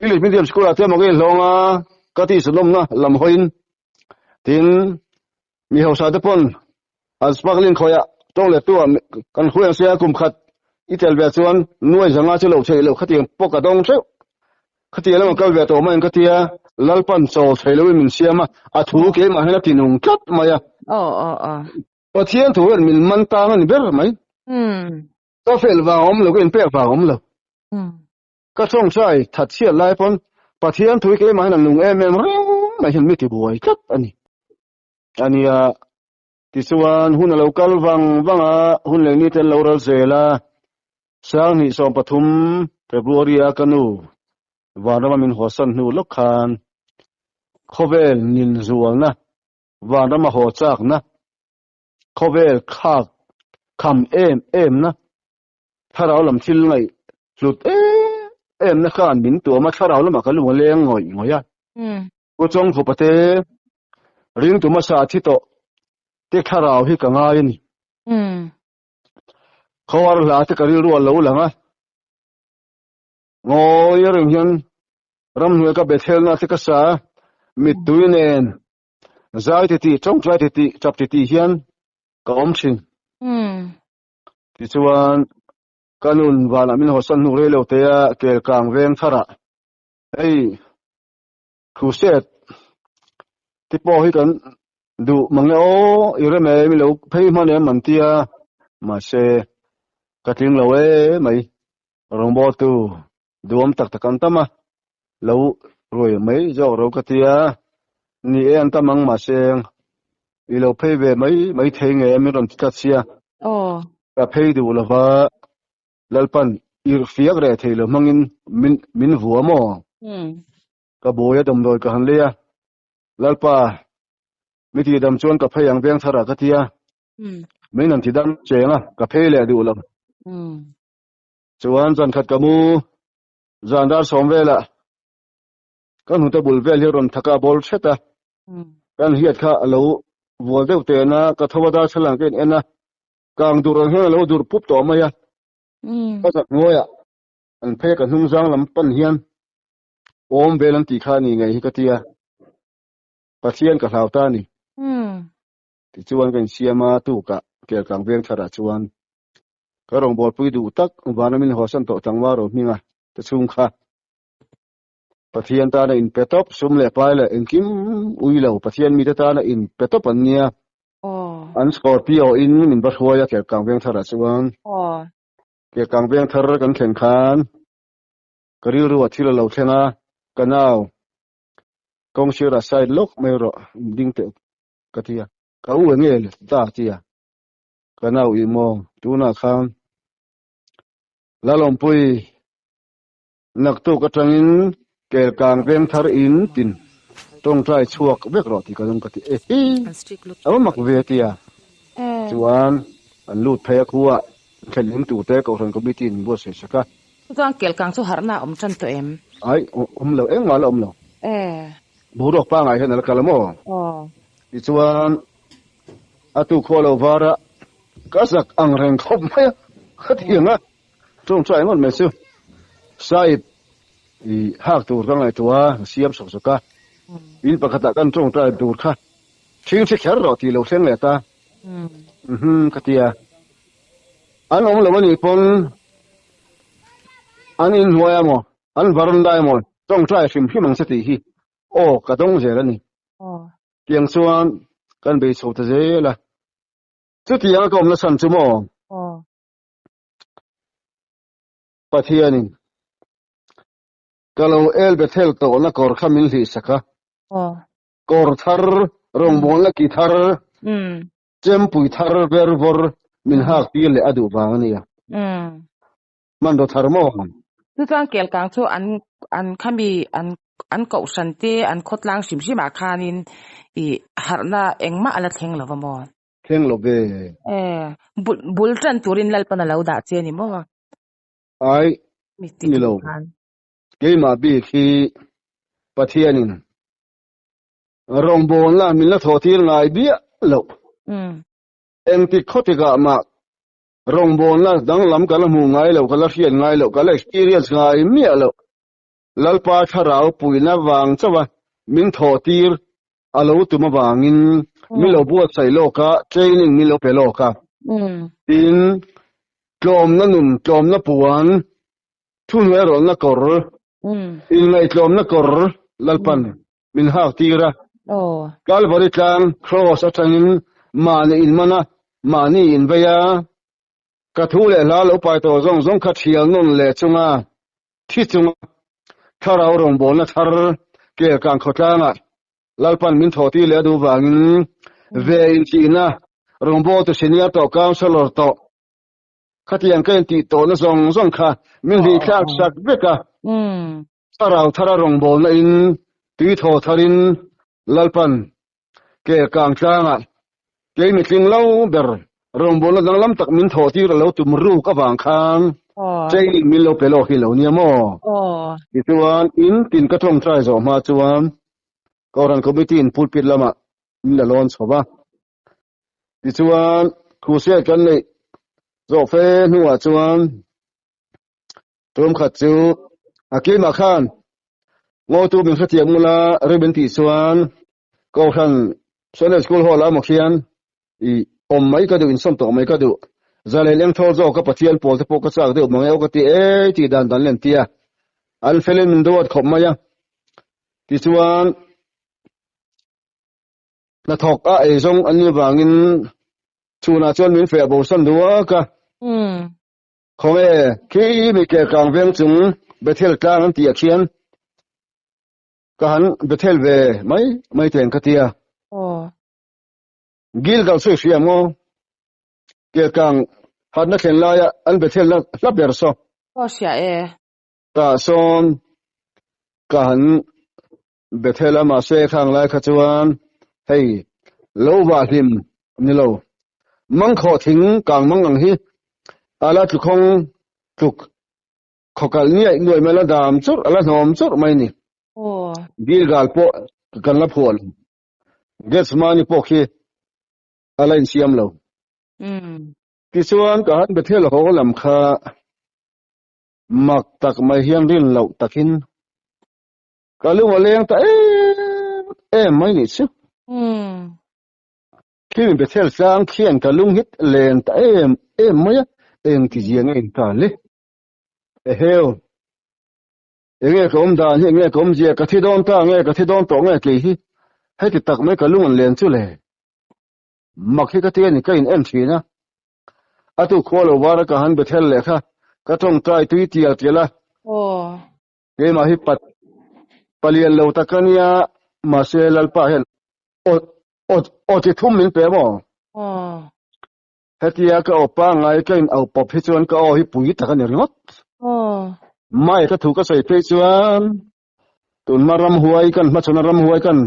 English medium school ah chuan maw ka inhlawng a, ka tih sunawmna lam hawiin tin mi hausa te pawn an smuggling khawiah tawng let tu ah kan hruai ang sia kum khat i tel ve chuan nuai zanga chu lo theih loh khatiang pawh ka dawng theuh khatiang lamah kal ve tawh mai ang ka tia Lalpan chawl thei loin min siam a a thu keimah hian a ti nung tlat mai a Pathian thu hian min man tang a ni ber mai ka fel vang a awm lo ka inpek vang a awm lo. Ka tawngtai that chhiat lai pawn Pathian thui keimah hian a nung em em reng mai hian mi ti buai tlat a ni. A nia, tichuan hun a lo kal vang vang a, hun leh ni te an lo ral zel a, Sanghnih 13 February a ka nu Vanrama min hawsan hnu lawk khan khawvel nin zualna, Vanrama haw chakna, khawvel khak kham em emna, Thlarau lam thil ngaih hlut em em na khan min tuam a, thlarau lamah ka lung a leng ngawih ngawih a. Pu Chawngkhupa te ringtu hmasa thi tawh te thlarau hi ka ngai a ni. Khawar hla te ka rilru a lo lang a, ngawi reng hian ramhnuai ka Bethelna te ka sa a, mittui nen zai titih, tawngtai titih, tap titih hian ka awm thin. Tichuan. Ka nun vanah min hawsan hnu rei lo te a kel kang veng thar ah hei crusade te pawh hi kan duh mang e aw i rem em i lo phei hman em an tia mahse ka tling lo e mai rawngbawltu duhawm tak tak an tam a lo ruai mai zawk ro ka tia ni e an tam ang mahse i lo phei ve mai mai thei nge min rawn ti tlat sia ka phei duh lova Lalpan irhfiak reh thei lo hmangin min min vua maw? Ka buai a damdawi ka han lei a, Lalpa mi tih dam chuan ka phei ang veng thar ah ka ti a, min han ti dam cheng a, ka phei leh duh lo. Chuan zan khat ka mu zan dar sawm velah ka hnute bul vel hi a rawn thak a, a bawl hret a, kan hiat kha a lo vual deuh ten a, ka tho a darthlalang ka in en a, Kang dur ang hian a lo dur pup tawh mai a. Ka zak hnuaiah an phei a, ka hnung zang lam pan hian awm vel an tih kha a ni ngei hi ka ti a, Pathian ka hlau ta a ni. Tichuan ka insiam a, tukah Kelkang veng tharah chuan ka rawngbawlpui duh tak vana min hawsan tawh tlangval ro hminga te chhung kha Pathian tana inpe tawp, sum leh pai leh engkim ui lo Pathian mite tana inpe tawp an nia. An Scorpio in min va hruai a Kelkang veng tharah chuan. Kelkang veng thar kan thlen khan ka rilru ah thil a lo thleng a, ka nau kawng sirah side lawk mai rawh in ding teh ka ti a, ka u enge le ta a ti a, ka nau ih maw tunah khan Lalawmpui Naktuk atangin Kelkang veng thar in tin tawngtai chhuak vek rawh tih ka dawng ka ti e hi a va mak ve tia chuan an lut phei a khua thlen in tur te Kohhran Committee in buatsaih sak a. Chuan Kelkang chu harhna a awm tan tawh em? Ai awm lo engmah la awm lo. Boruak pangai hian a la kal a maw? Tichuan a tu khua lo var a ka zak ang reng khawp mai a ka ti ang a. Tawngtai ngawt mai chu Sahib i hak tur ka ngaihtuah a, ka siam sawk sawk a. In pakhatah kan tawngtai tur kha thing thi kher rawh tih lo thleng leh ta. Uhmm ka ti a. An awm lo anih pawn an inhnuai a maw, an varanda emaw tawngtai hrim hrim ang che tih hi aw ka dawng zel a ni. Tiang chuan kan bei chho ta zel a. Chutiang a ka awmna chhan chu maw? Pathianin ka lo El Bethel tawhna kawr kha min hlihsak a, kawr thar, rawngbawlna ki thar, chempui thar ver vawr min hak tir leh a duh vang a nia. Hmanraw thar maw? Chu chuan Kelkang chu an an khami an an kohhran te an khawtlang hrim hrimah khanin ih harhna engmah a la thleng lo va maw? Thleng lo ve. E, bul, bul tan turin Lalpan a lo dah che ni maw? Ai, ni lo. Keimah bik hi Pathianin rawngbawlna min la thawh tir ngai biah loh. Engtik khaw tikah mah rawngbawlna danglam ka la hmuh ngai loh, ka la hriat ngai loh, ka la experience ngai miah loh. Lalpa thlarau puihna vang chauh a min thawh tir a lo tum avangin min lo buatsaih lawk a, training min lo pe lawk a. Tin, tlawmna nun, tlawmna puan, thuhnuai rawlna kawr, inngaihtlawmna kawr Lalpan min hak tir a. Kalvari tlang, cross, atangin mahni inman a, mahni invei a, ka thu leh hla lo pai tawh zawng zawng kha thial nawn leh chunga thi chunga thlarau rawngbawlna thar Kelkang khawtlangah Lalpan min thawh tir leh a duh vangin ve intihna rawngbawltu senior tawh councillor tawh khatiang ka intih tawhna zawng zawng kha min hlih thlak sak vek a. Thlarau thara rawngbawlna in tui thaw tharin Lalpan Kelkang tlangah kei mitling lo ber rawngbawlna danglam tak min thawh tir a lo tum ruk avang khan training min lo pe lawk hi lo nia maw? Tichuan in tin ka tawngtai zawh hma chuan Kohhran Committee in pulpit lamah min la lawn chho va. Tichuan crusade kan neih zawh fe hnuah chuan Tum khat chu a keimah khan ngawtu min hrethiam ngula rem in tih chuan Kohhran Sunday School Hall ah maw khian i awm mai ka duh, insawm tawh mai ka duh. Zalei leng thawl zawk ka Pathian pawl te pawh ka chak deuh mang e aw ka ti e tih dan dan len tia an felin min duat khawp mai a. Tichuan hnathawk a ei zawng an nih vangin chhunah chuan min feh bosan duak a. Khawnge khi mi ke kang veng chung Bethel tlang an tih ah khian ka han Bethel ve mai mai teng ka tia. Gilgal sawi hria maw? Kelkang hatna thlen laia an Bethelna hla ber saw. Aw hria e. Tah sawn ka han Bethel a mahse khang lai kha chuan hei lo vah hlim ni lo. Mangkhawh thing kang mang ang hi ala tlukhawng tluk khawkalh niaih nuaih mai la dam churh ala hnawm churh mai ni. Gilgal pawh kan la phuah lo. Gethsemane pawh khi a la insiam lo. Tichuan ka han Bethel haw lam kha mak tak mai hian rin loh takin ka lung a leng ta em em mai nih chu. Khi mi Bethel tlang khian ka lung hit len ta em em mai a, eng ti zia nge in ta le? Eheu! Enge ka awm dan hi, enge ka awm zia, ka thi dawn ta nge, ka thi dawn tawh nge kei hi heti tak mai ka lung an len chu le. Mak hi ka ti a ni, ka in en thin a. A tu khua lo var a ka han Bethel leh kha, ka tawngtai tui tial tial a. Keimah hi pat palian lo tak a nia, mahse Lalpa hian aw aw aw chi thum min pe maw? Hetia ka aw pangngai ka in au pawp hi chuan ka aw hi pui tak a ni ringawt. Mai ka thu ka sawi phei chuan tunhma ramhuai kan hmachhawn a ramhuai kan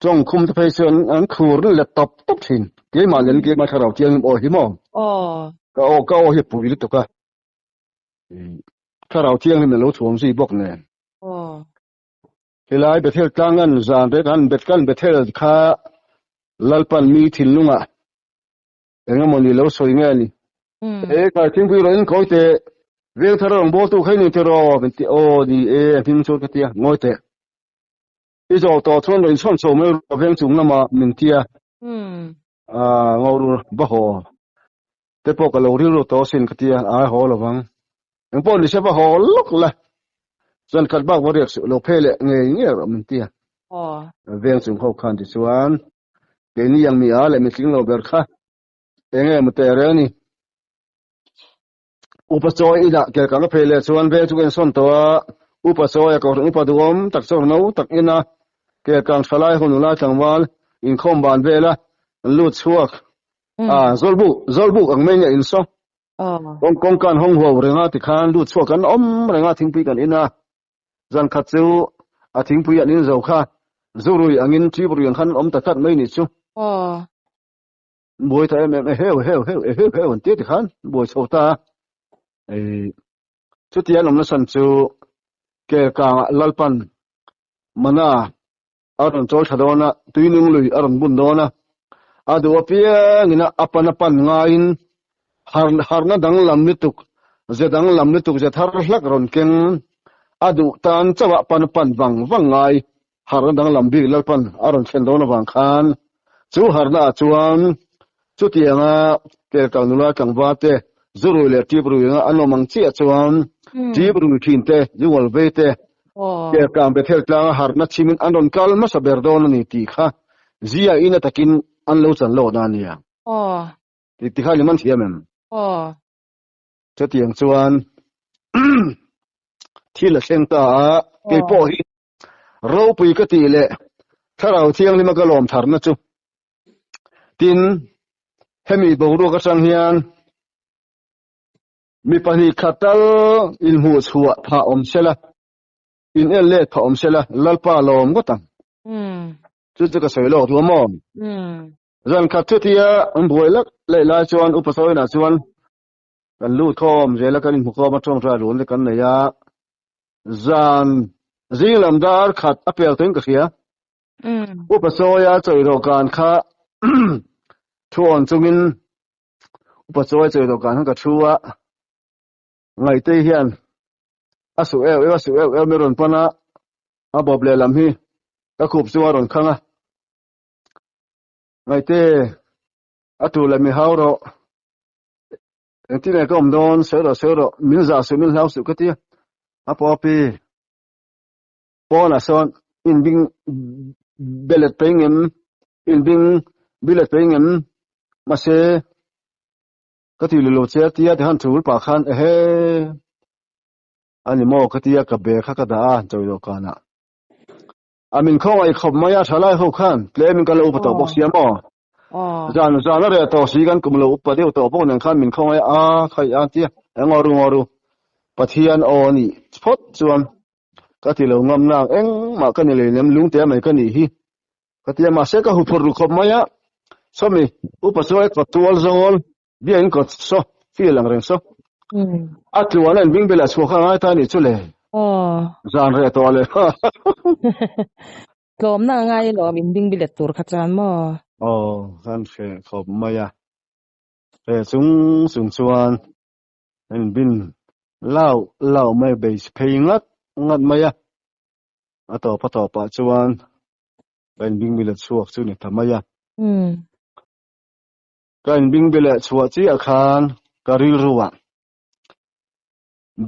tawng khum te phei chuan an khur let tawp tawp thin. Keimah nen keimah thlarau thianghlim aw hi maw? Ka aw ka aw hi pui lutuk a. Thlarau thianghlim a lo chhuam zui bawk nen. Helai Bethel tlang an zan rek an bet kan Bethel kha Lalpan mi thinlungah engemaw ni lo sawi nge a ni. E kai thingpui rawh in kawi teh veng thar rawn bawl tu kha i ni tiraw min ti aw ni e a hming chuan ka tia ngawi teh i zawh tawh chuan rawn inchhawn chho mai rawh veng chung lamah min tia a ngauru va haw te pawh ka lo rilru tawh asin ka tia a haw lovang engpawh ni se va haw lawk la chuan khat bak va riak suh lo phei leh ngei ngei rawh min tia veng chung ho khan tichuan keini ang mi a leh mitling lo ber kha enge maw teh reng ni upa chawi inah kel ka phei leh chuan veng chu ka insawn tawh a upa chawi a kohhran upa duhawm tak chu no tak ina kel kang tha lai hun nula tlangval inkhawm ban vela an lut chhuak a zawlbuk zawlbuk ang mai nge insaw kawng kawngka an hawng huau renga tikhan lut chhuak an awm renga thingpui kan in a zan khat chu a thingpui an in zo kha zurui angin ṭibrui ang khan an awm ta tlat mai nih chu buai ta em em e heu heu heu e heu heu an tia tikhan buai chho ta a chutia an awm nasan chu kel kangah Lalpan mana a rawn chawl tha dawn a, tuinung lui a rawn bun dawn a, a duh apiangin a pan a pan ngaiin har harna danglam lutuk, ze danglam lutuk, ze thar hlak rawn keng a duh tan chauh a pan a pan vang vang ngai harna danglam bik Lalpan a rawn thlen dawn avang khan chu harna ah chuan chutianga kelkal nula tlangval te zurui leh ṭiprui anga an awm ang chiah chuan ṭiprui ṭhin te, zungawlh vei te Kelkang Bethel tlanga harhna chhimin an rawn kal hmasa ber dawn a ni tih kha zia in a takin an lo chan lawk na a nia. Tih ti khan i man thiam em? Chutiang chuan thil a thleng ta a, kei pawh hi ropui ka tih leh Thlarau Thianghlima ka lawm tharna chu. Tin, hemi boruak atang hian Mi pahnih khat tal inhmuh chhuah phah awm sela, in en let phah awm sela, Lalpa lawm ngawt ang. Chu chu ka sawi lawk duh a maw? Zan khat chutia an buai lak leh lai chuan Upa Sawina chuan kan lut khawm zel a, kan inhmu khawm a, tawngtai run te kan nei a, zan zing lam dar khat a pel tawhin ka hria. Upa Sawia chawi dawhkan kha thu awn chungin Upa chawi chawi dawhkan khan ka thu a, Ngaihtei hian a suh eu eu a suh eu eu mi rawn pan a, a bawp lehlam hi ka khup chu a rawn khang a, Ngaihte a tu leh mi hau rawh. Engtin nge ka awm dawn? Sawi rawh, sawi rawh, min zah suh, min hlau suh ka ti a. A pawpi pawnah sawn inbing belet pei ngem, inbing bilet pei ngem, mahse ka ti lo che a tia tihan thul pah khan ehe a ni maw ka tia ka bag kha ka dah a chawilo kanah. A min khawngaih khawp mai a thalai ho khan tlemin ka lo upa tawh bawk sia maw. Zan zan a reh tawh si kan kum lo upa deuh tawh bawk nen khan min khawngaih a khaih a tia eng aw ru aw ru Pathian aw a nih phawt chuan ka ti lo ngam nang engmah ka ni lei lem lungte mai ka nih hi ka tia mahse ka huphurh ru khawp mai a sawmi upa chu ai kawt tual zawl Biakin kawt saw feel ang reng saw. A tluan a inbing bel ah chhuah kha a ngai ta anih chu le. Zan reh tawh le. Tlawmna a ngai alawm inbing bilet tur kha chuan maw? Aw, kan hreh khawp mai a. Hreh chung chung chuan inbin lau lau mai base phei ngat ngat mai a. A tawp a tawpah chuan ka inbing bilet chhuak chu ni ta mai a. Ka inbingbe leh chhuah chiah khan ka rilru ah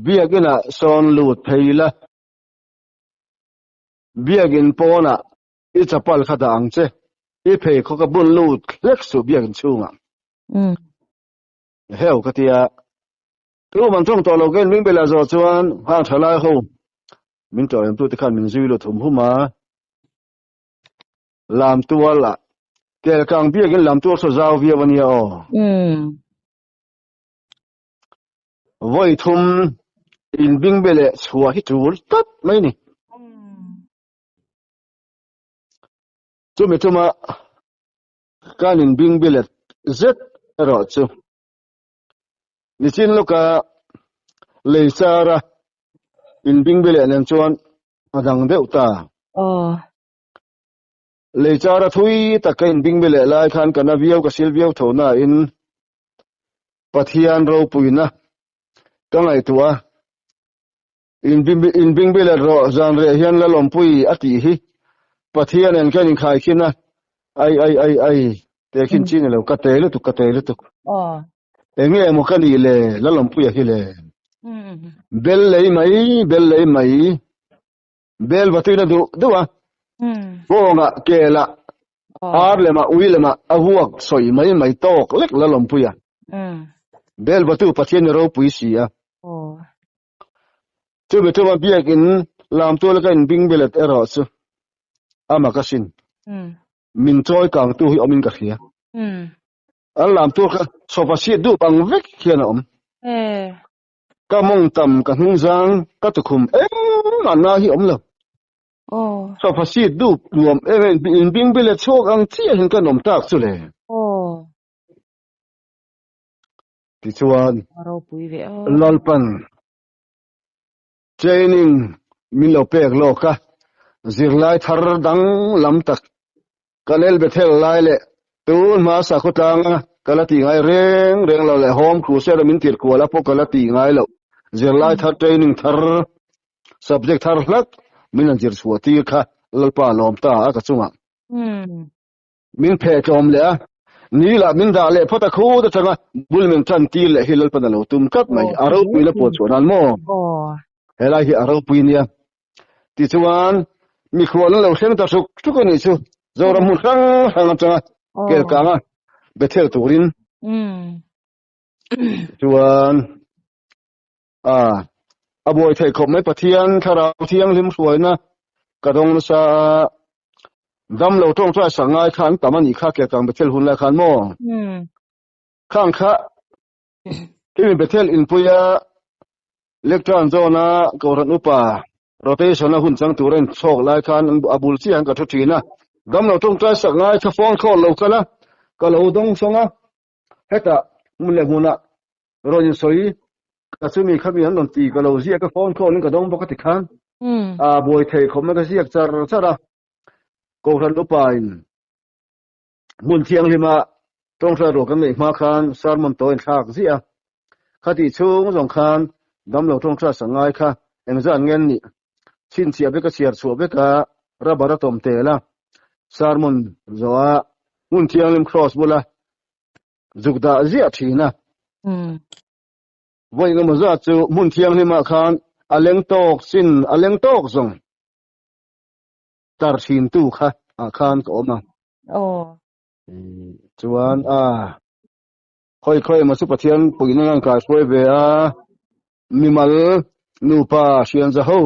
Biakin ah sawn lut phei la, Biakin pawnah i chapal kha dah ang che, i pheikhawk a bun lut hlek suh Biakin chhungah. Heu ka tia, tu man tawng tawh lo ka inbingbe leh zawh chuan hang tha lai ho min tawh em tute khan min zui lut hum hum a. Lam tual ah kel kang biakin lam tual saw zau viau ania aw. Vawi thum in bingbe leh chhuah hi tul tlat mai ni. Chumi tuma kan in bingbe let zet erawh chu nichin lawka lei chara in bingbe leh nen chuan a dang deuh ta. Lei chara thui tak ka inbing mi leh lai khan ka na viau ka sil viau tho nain Pathian ropuina ka ngaihtuah a, inbing bi let rawh zan reh hian Lalawmpui a tih hi Pathian en kan inkhaikhin a, ai ai ai ai te khin chi ni lo ka te lutuk ka te lutuk. Eng nge emaw ka nih le Lalawmpuia hi le bel lei mai bel lei mai. Bel va tuina duh duh a. Kawnga kela ar lema ui lema a vuak sawi mai mai tawk lek la lawmpui a. Bel va tu Pathian ni ropui si a. Chumi chuma biakin lam tual ka inbing belet erawh chu ama ka sin. Min chawi kang tu hi awmin ka hria. An lam tual kha sofa seat dup ang vek hian a awm. Ka mawng tam ka hnung zang ka tukhum engmah na hi awm lo. Sofa seat dup nuam em em in bing bile chhuak ang chiah hian ka nawm tak chu le. Tichuan Lalpan training min lo pek lawk a, zirlai thar dang lam tak Ka lel Bethel lai leh tun hma sakhaw tlanga ka la tih ngai reng reng lo leh Home Crusade a min tir kual a pawh ka la tih ngai loh. Zirlai thar training thar subject thar hlak min han zir chhuah tir kha Lalpa lawm ta a ka chungah. Min pheh tlawm leh a, ni lah min dah leh phawt a khut atanga bul min tan tir leh hi Lalpan a lo tum tlat mai. A ropui la puan chhuah nan maw? Helai hi a ropui nia. Tichuan, mikhual an lo thleng ta hruk hruk a nih chu. Zoram hmun hrang hrang atanga kel kanga Bethel turin. Tichuan, a a buai theih khawp mai Pathian thlarau thianghlim hruaina ka dawng nasa a, dam lo tawngtai sak ngai kha an tam a nih kha kel kang Bethel hun lai khan maw? Khang kha hemi Bethel inpuia Lectern zawna Kohhran Upa rotation a hun chang tur a inchhawk lai khan a bul chiah an ka thu thin a. Damlo tawngtai sak ngai kha phone call lo kal a, ka lo dawng sawng a. Hetah hmun leh hmunah rawn insawi ka chumi khami an rawn ti ka lo ziak a, phone call in ka dawng bawk a ti khan a buai thei khawp mai ka ziak char char a. Kohhran Upa in Hmun thianghlima tawngtai ruah kan neih hma khan sermon tawi in thlak ziah a, khatih chhung zawng khan damlo tawngtai sak ngai kha engzat nge an nih chhinchhiah vek a chhiar chhuah vek a rubber a tawm tel a, sermon zawh a hmun thianghlim cross bula zuk dah ziah thin a. Vawi engemaw zat chu hmun thianghlimah khan a leng tawk sin a leng tawk zawng tar thintu kha ah khan ka awm a. Aw. Chuan a khawi khawi emaw chu Pathian puihna nan kai hruai ve a, mimal nupa hrianza ho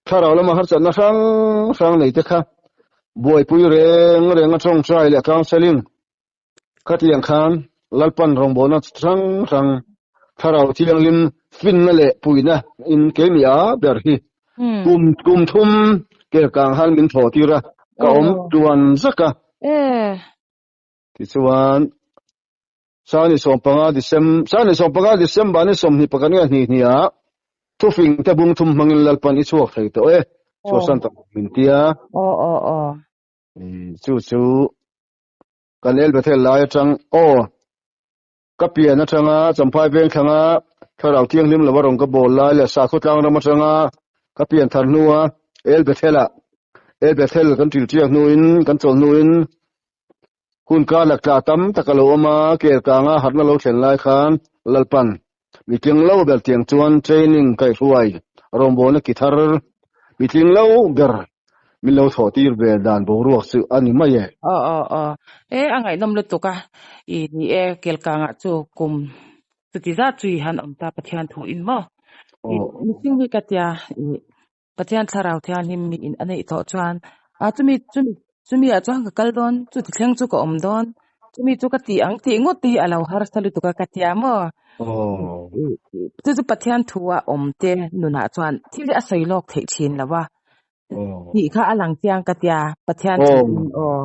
thlarau lama harsatna hrang hrang nei te kha buaipui reng reng a tawngtai leh counselling Khatiang khan Lalpan rawngbawlna hrang hrang Thlarau Thianghlim finna leh puihna in keimi a ber hi kum kum thum kelkang han min thaw tir a, ka awm tuan zak a. Tichuan, Sani sawmpanga Decem Sani sawmpanga December ni 21 nge hnih hnih ah thufing te bung thum hmangin Lalpan i chhuak thei tawh e, chhuahsan tak min ti a. Chu chu Kan El Bethel lai atang aw ka pian atanga Champhai veng thlanga Thlarau Thianghlim lova rawn ka bawl lai leh Sakhaw tlang ram atanga ka pian thar hnua El Bethel ah El Bethel kan ṭil ṭiak hnuin kan chawl hnuin hun kar lak tla tam tak a lo awm a, kel kanga harhna lo thlen lai khan Lalpan mitling lo ber tiang chuan training kaihhruai rawngbawlna ki thar mitling lo ber Min lo thawh tir ve dan boruak chu a ni mai e. Aw aw aw. E a ngaihnawm lutuk a. I ni e Kelkangah chu kum chuti zat chu i han awm ta Pathian thu in maw? I mihring hi ka tia i Pathian thlarau thianghlim mi in a neih tawh chuan a chumi chumi chumi ah chuan ka kal dawn chuti thleng chu ka awm dawn chumi chu ka tih ang tih ngawt te hi a lo harsa lutuk a ka tia maw? Chu chu Pathian thu a awm te nunah chuan thil hi a sawi lawk theih thin lo a. Tih kha a lang chiang ka tia, Pathian chu in aw,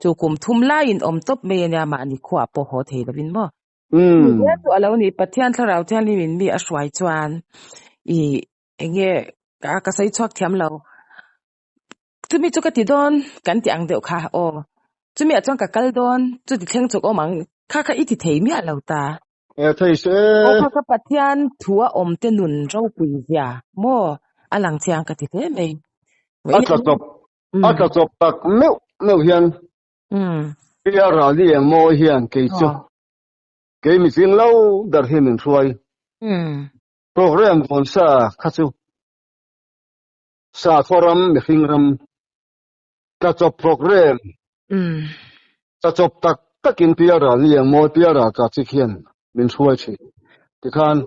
chu kum thum laiin awm tawp mai ania mahni khuaah pawh haw thei lovin maw. Nia chu a lo ni, Pathian thlarau thianghlim in mi a hruai chuan i enge ka sawi chhuak thiam lo. Chumi chu ka ti dawn kan ti ang deuh kha aw, chumi ah chuan ka kal dawn, chuti thleng chawk awm ang, kha kha i ti thei miah lo ta. E thei se. Aw kha ka Pathian thu a awm te nun ropui zia maw a lang chiang ka ti hle mai. A tla chawp a tla chawp tak meuh meuh hian Tia Rali eng mawi hian kei chu kei mihring lo ber hi min hruai. Program vawn sa kha chu sakhaw ram mihring ram tla chawp program tla chawp tak takin Pialral ni ang mawi Pialral ka chik hian min hruai thin tikhan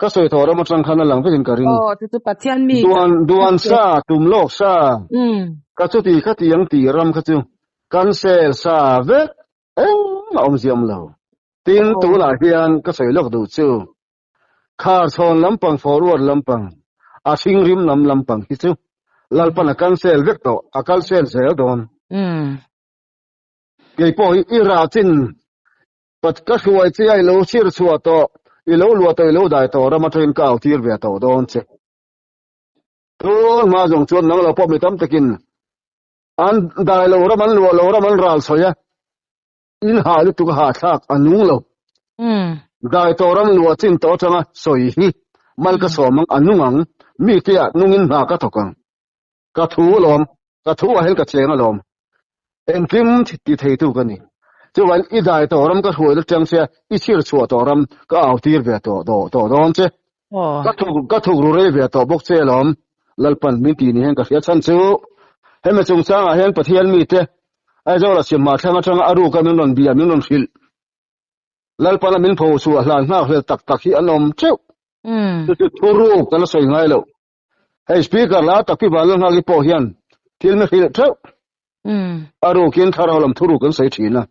ka sawi tawh ram atang khan a lang vekin ka ring. Aw chu chu Pathian mi Duan duan sa tum lawk sa ka chuti kha ti ang tih ram kha chu cancel sa vek engmah awm ziam lo. Tin tunah hian ka sawi lawk duh chu Khar chhawn lampang forward lampang, a hring rim lam lampang hi chu Lalpan a cancel vek tawh, a cancel zel dawn. Kei pawh hi i rah chin pat ka hruai che a i lo sir chhuah tawh, i lo luah tawh, i lo dai tawh ram atangin ka au tir ve tawh dawn che. Tun hma zawng chuan nang lo pawh mi tam takin an dai lo ram an luah lo ram an ral sawi a, In hah lutuk a hahthlak a nung lo. Dai tawh ram luah chin tawh atanga sawi hi mal ka sawm ang a nung ang, mi te ah nungin hna ka thawk ang. Ka thu alawm, ka thu ah hian ka cheng alawm. Engkim ti theitu ka ni. Chuan i dai tawh ram ka hruai atang che i chhir chhuah tawh ram ka au tir ve tawh tawh dawn che. Ka thuk ka thuk ru rei ve tawh bawk che alawm. Lalpan min ti ni hian ka hria chhan chu hemi chungchangah hian Pathian mite Aizawl a siam hma thlang atanga a ruka min rawn bia min rawn hrilh. Lalpana min pho chhuah hlan nghak hlel tak tak hi an awm teuh. Chu chu thu ruk kan la sawi ngai loh. Hei speaker la tak pi van la nghak hi pawh hian thil mi hrilh teuh. A rukin thlarau lam thu ruk kan sawi thin a.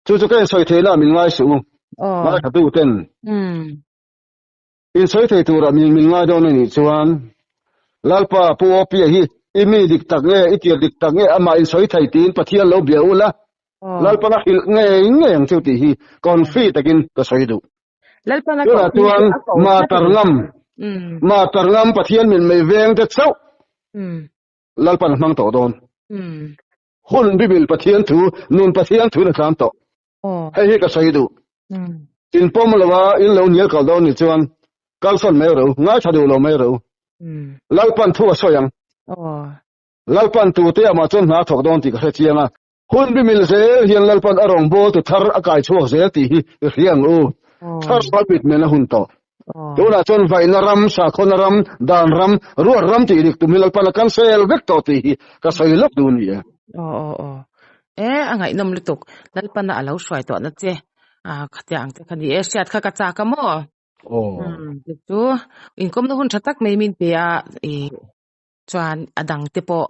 Chu chu ka insawi theihna min ngai suh u. Ngaithla ten. Insawi thei tura min min ngai dawn a nih chuan Lalpa Pu Awpia hi i mi dik tak nge i tir dik tak nge amah insawi thei tiin Pathian lo bia ula Lalpan a hrilh ngei ngei ang chu tih hi confi takin ka sawi duh. Tunah chuan ma tar ngam ma tar ngam Pathian min mei veng te chauh Lalpan a hmang tawh dawn. Hun bibil Pathian thu nun Pathian thu in a tlan tawh. Hei hi ka sawi duh. In pawm lo a, in lo hnial kal dawn ni chuan kalsawn mai rawh u, ngaithla duh lo mai rawh u. Lalpan thu a sawi ang. Lalpan tute amah chuan hna a thawk dawn tih ka hre chiang a. Hun bi mil zel hian Lalpan a rawngbawltu thar a kai chhuak zel tih hi i hria ang u. Thlarau mitmen a hun tawh. Tunah chuan vaihna ram, sakhawna ram, dan ram, ruat ram tih dik tum hi Lalpan a cancel vek tawh tih hi ka sawi lawk duh a ni e. Aw aw aw. E a ngaihnawm lutuk. Lalpana a lo hruai tawhna che. A khatia ang che kha ni e. Hriat kha ka chak a maw? Aw. Chu chu inkawmna hun tha tak mai min pe a i chuan a dang te pawh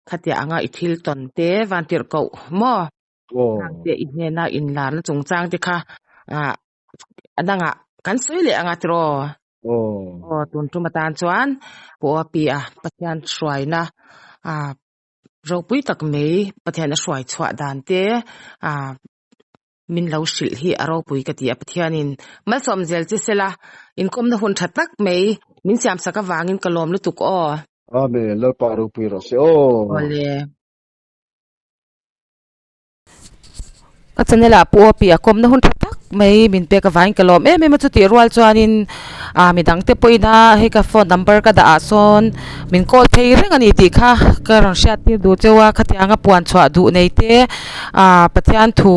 khatia anga i thil tawn te van tirh koh maw? Aw. Te i hnena inlarna chungchang te kha ah a dangah kan sawi leh anga tiraw? Aw. Aw tun tum atan chuan Pu Api a Pathian hruaina ah ropui tak mai Pathian a hruai chhuah dan te ah min lo hrilh hi a ropui ka ti a Pathianin malsawm zel che sela inkawmna hun tha tak mai min siam sak avangin ka lawm lutuk aw. Amen Lalpa ropui rawh se aw. Awle. Ka channel ah pawh pi a kawmna hun tha tak mai min pek avangin ka lawm em em a chutih rual chuanin ah midang te pawhin a hei ka phone number ka dah ah sawn min call phei reng a ni tih kha ka rawn hriat tir duh cheu a khatiang a puan chhuah duh nei te ah Pathian thu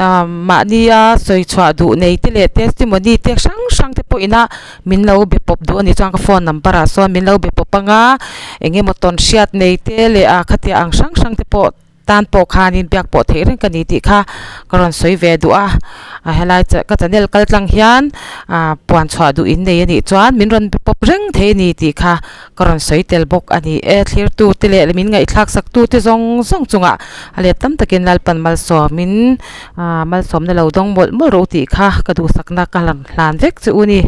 ah mahnia sawi chhuah duh nei te leh testimony te hrang hrang te pawhin a min lo be pawp duh a nih chuan ka phone number ah sawn min lo be pawp anga eng emaw tawn hriat nei te leh ah khatiang ang hrang hrang te pawh tan pawh khanin biak pawh theih reng ka ni tih kha ka rawn sawi ve duh a a helai ka channel kal tlang hian ah puan chhuah duh in nei a nih chuan min rawn be pawp reng thei a ni tih kha ka rawn sawi tel bawk a ni e thlir tu te leh min ngaihthlak sak tu te zawng zawng chungah a let tam takin Lalpan malsawmin ah malsawmna lo dawng mawlh mawlh rawh u tih kha ka duhsakna ka hlan vek che u ni.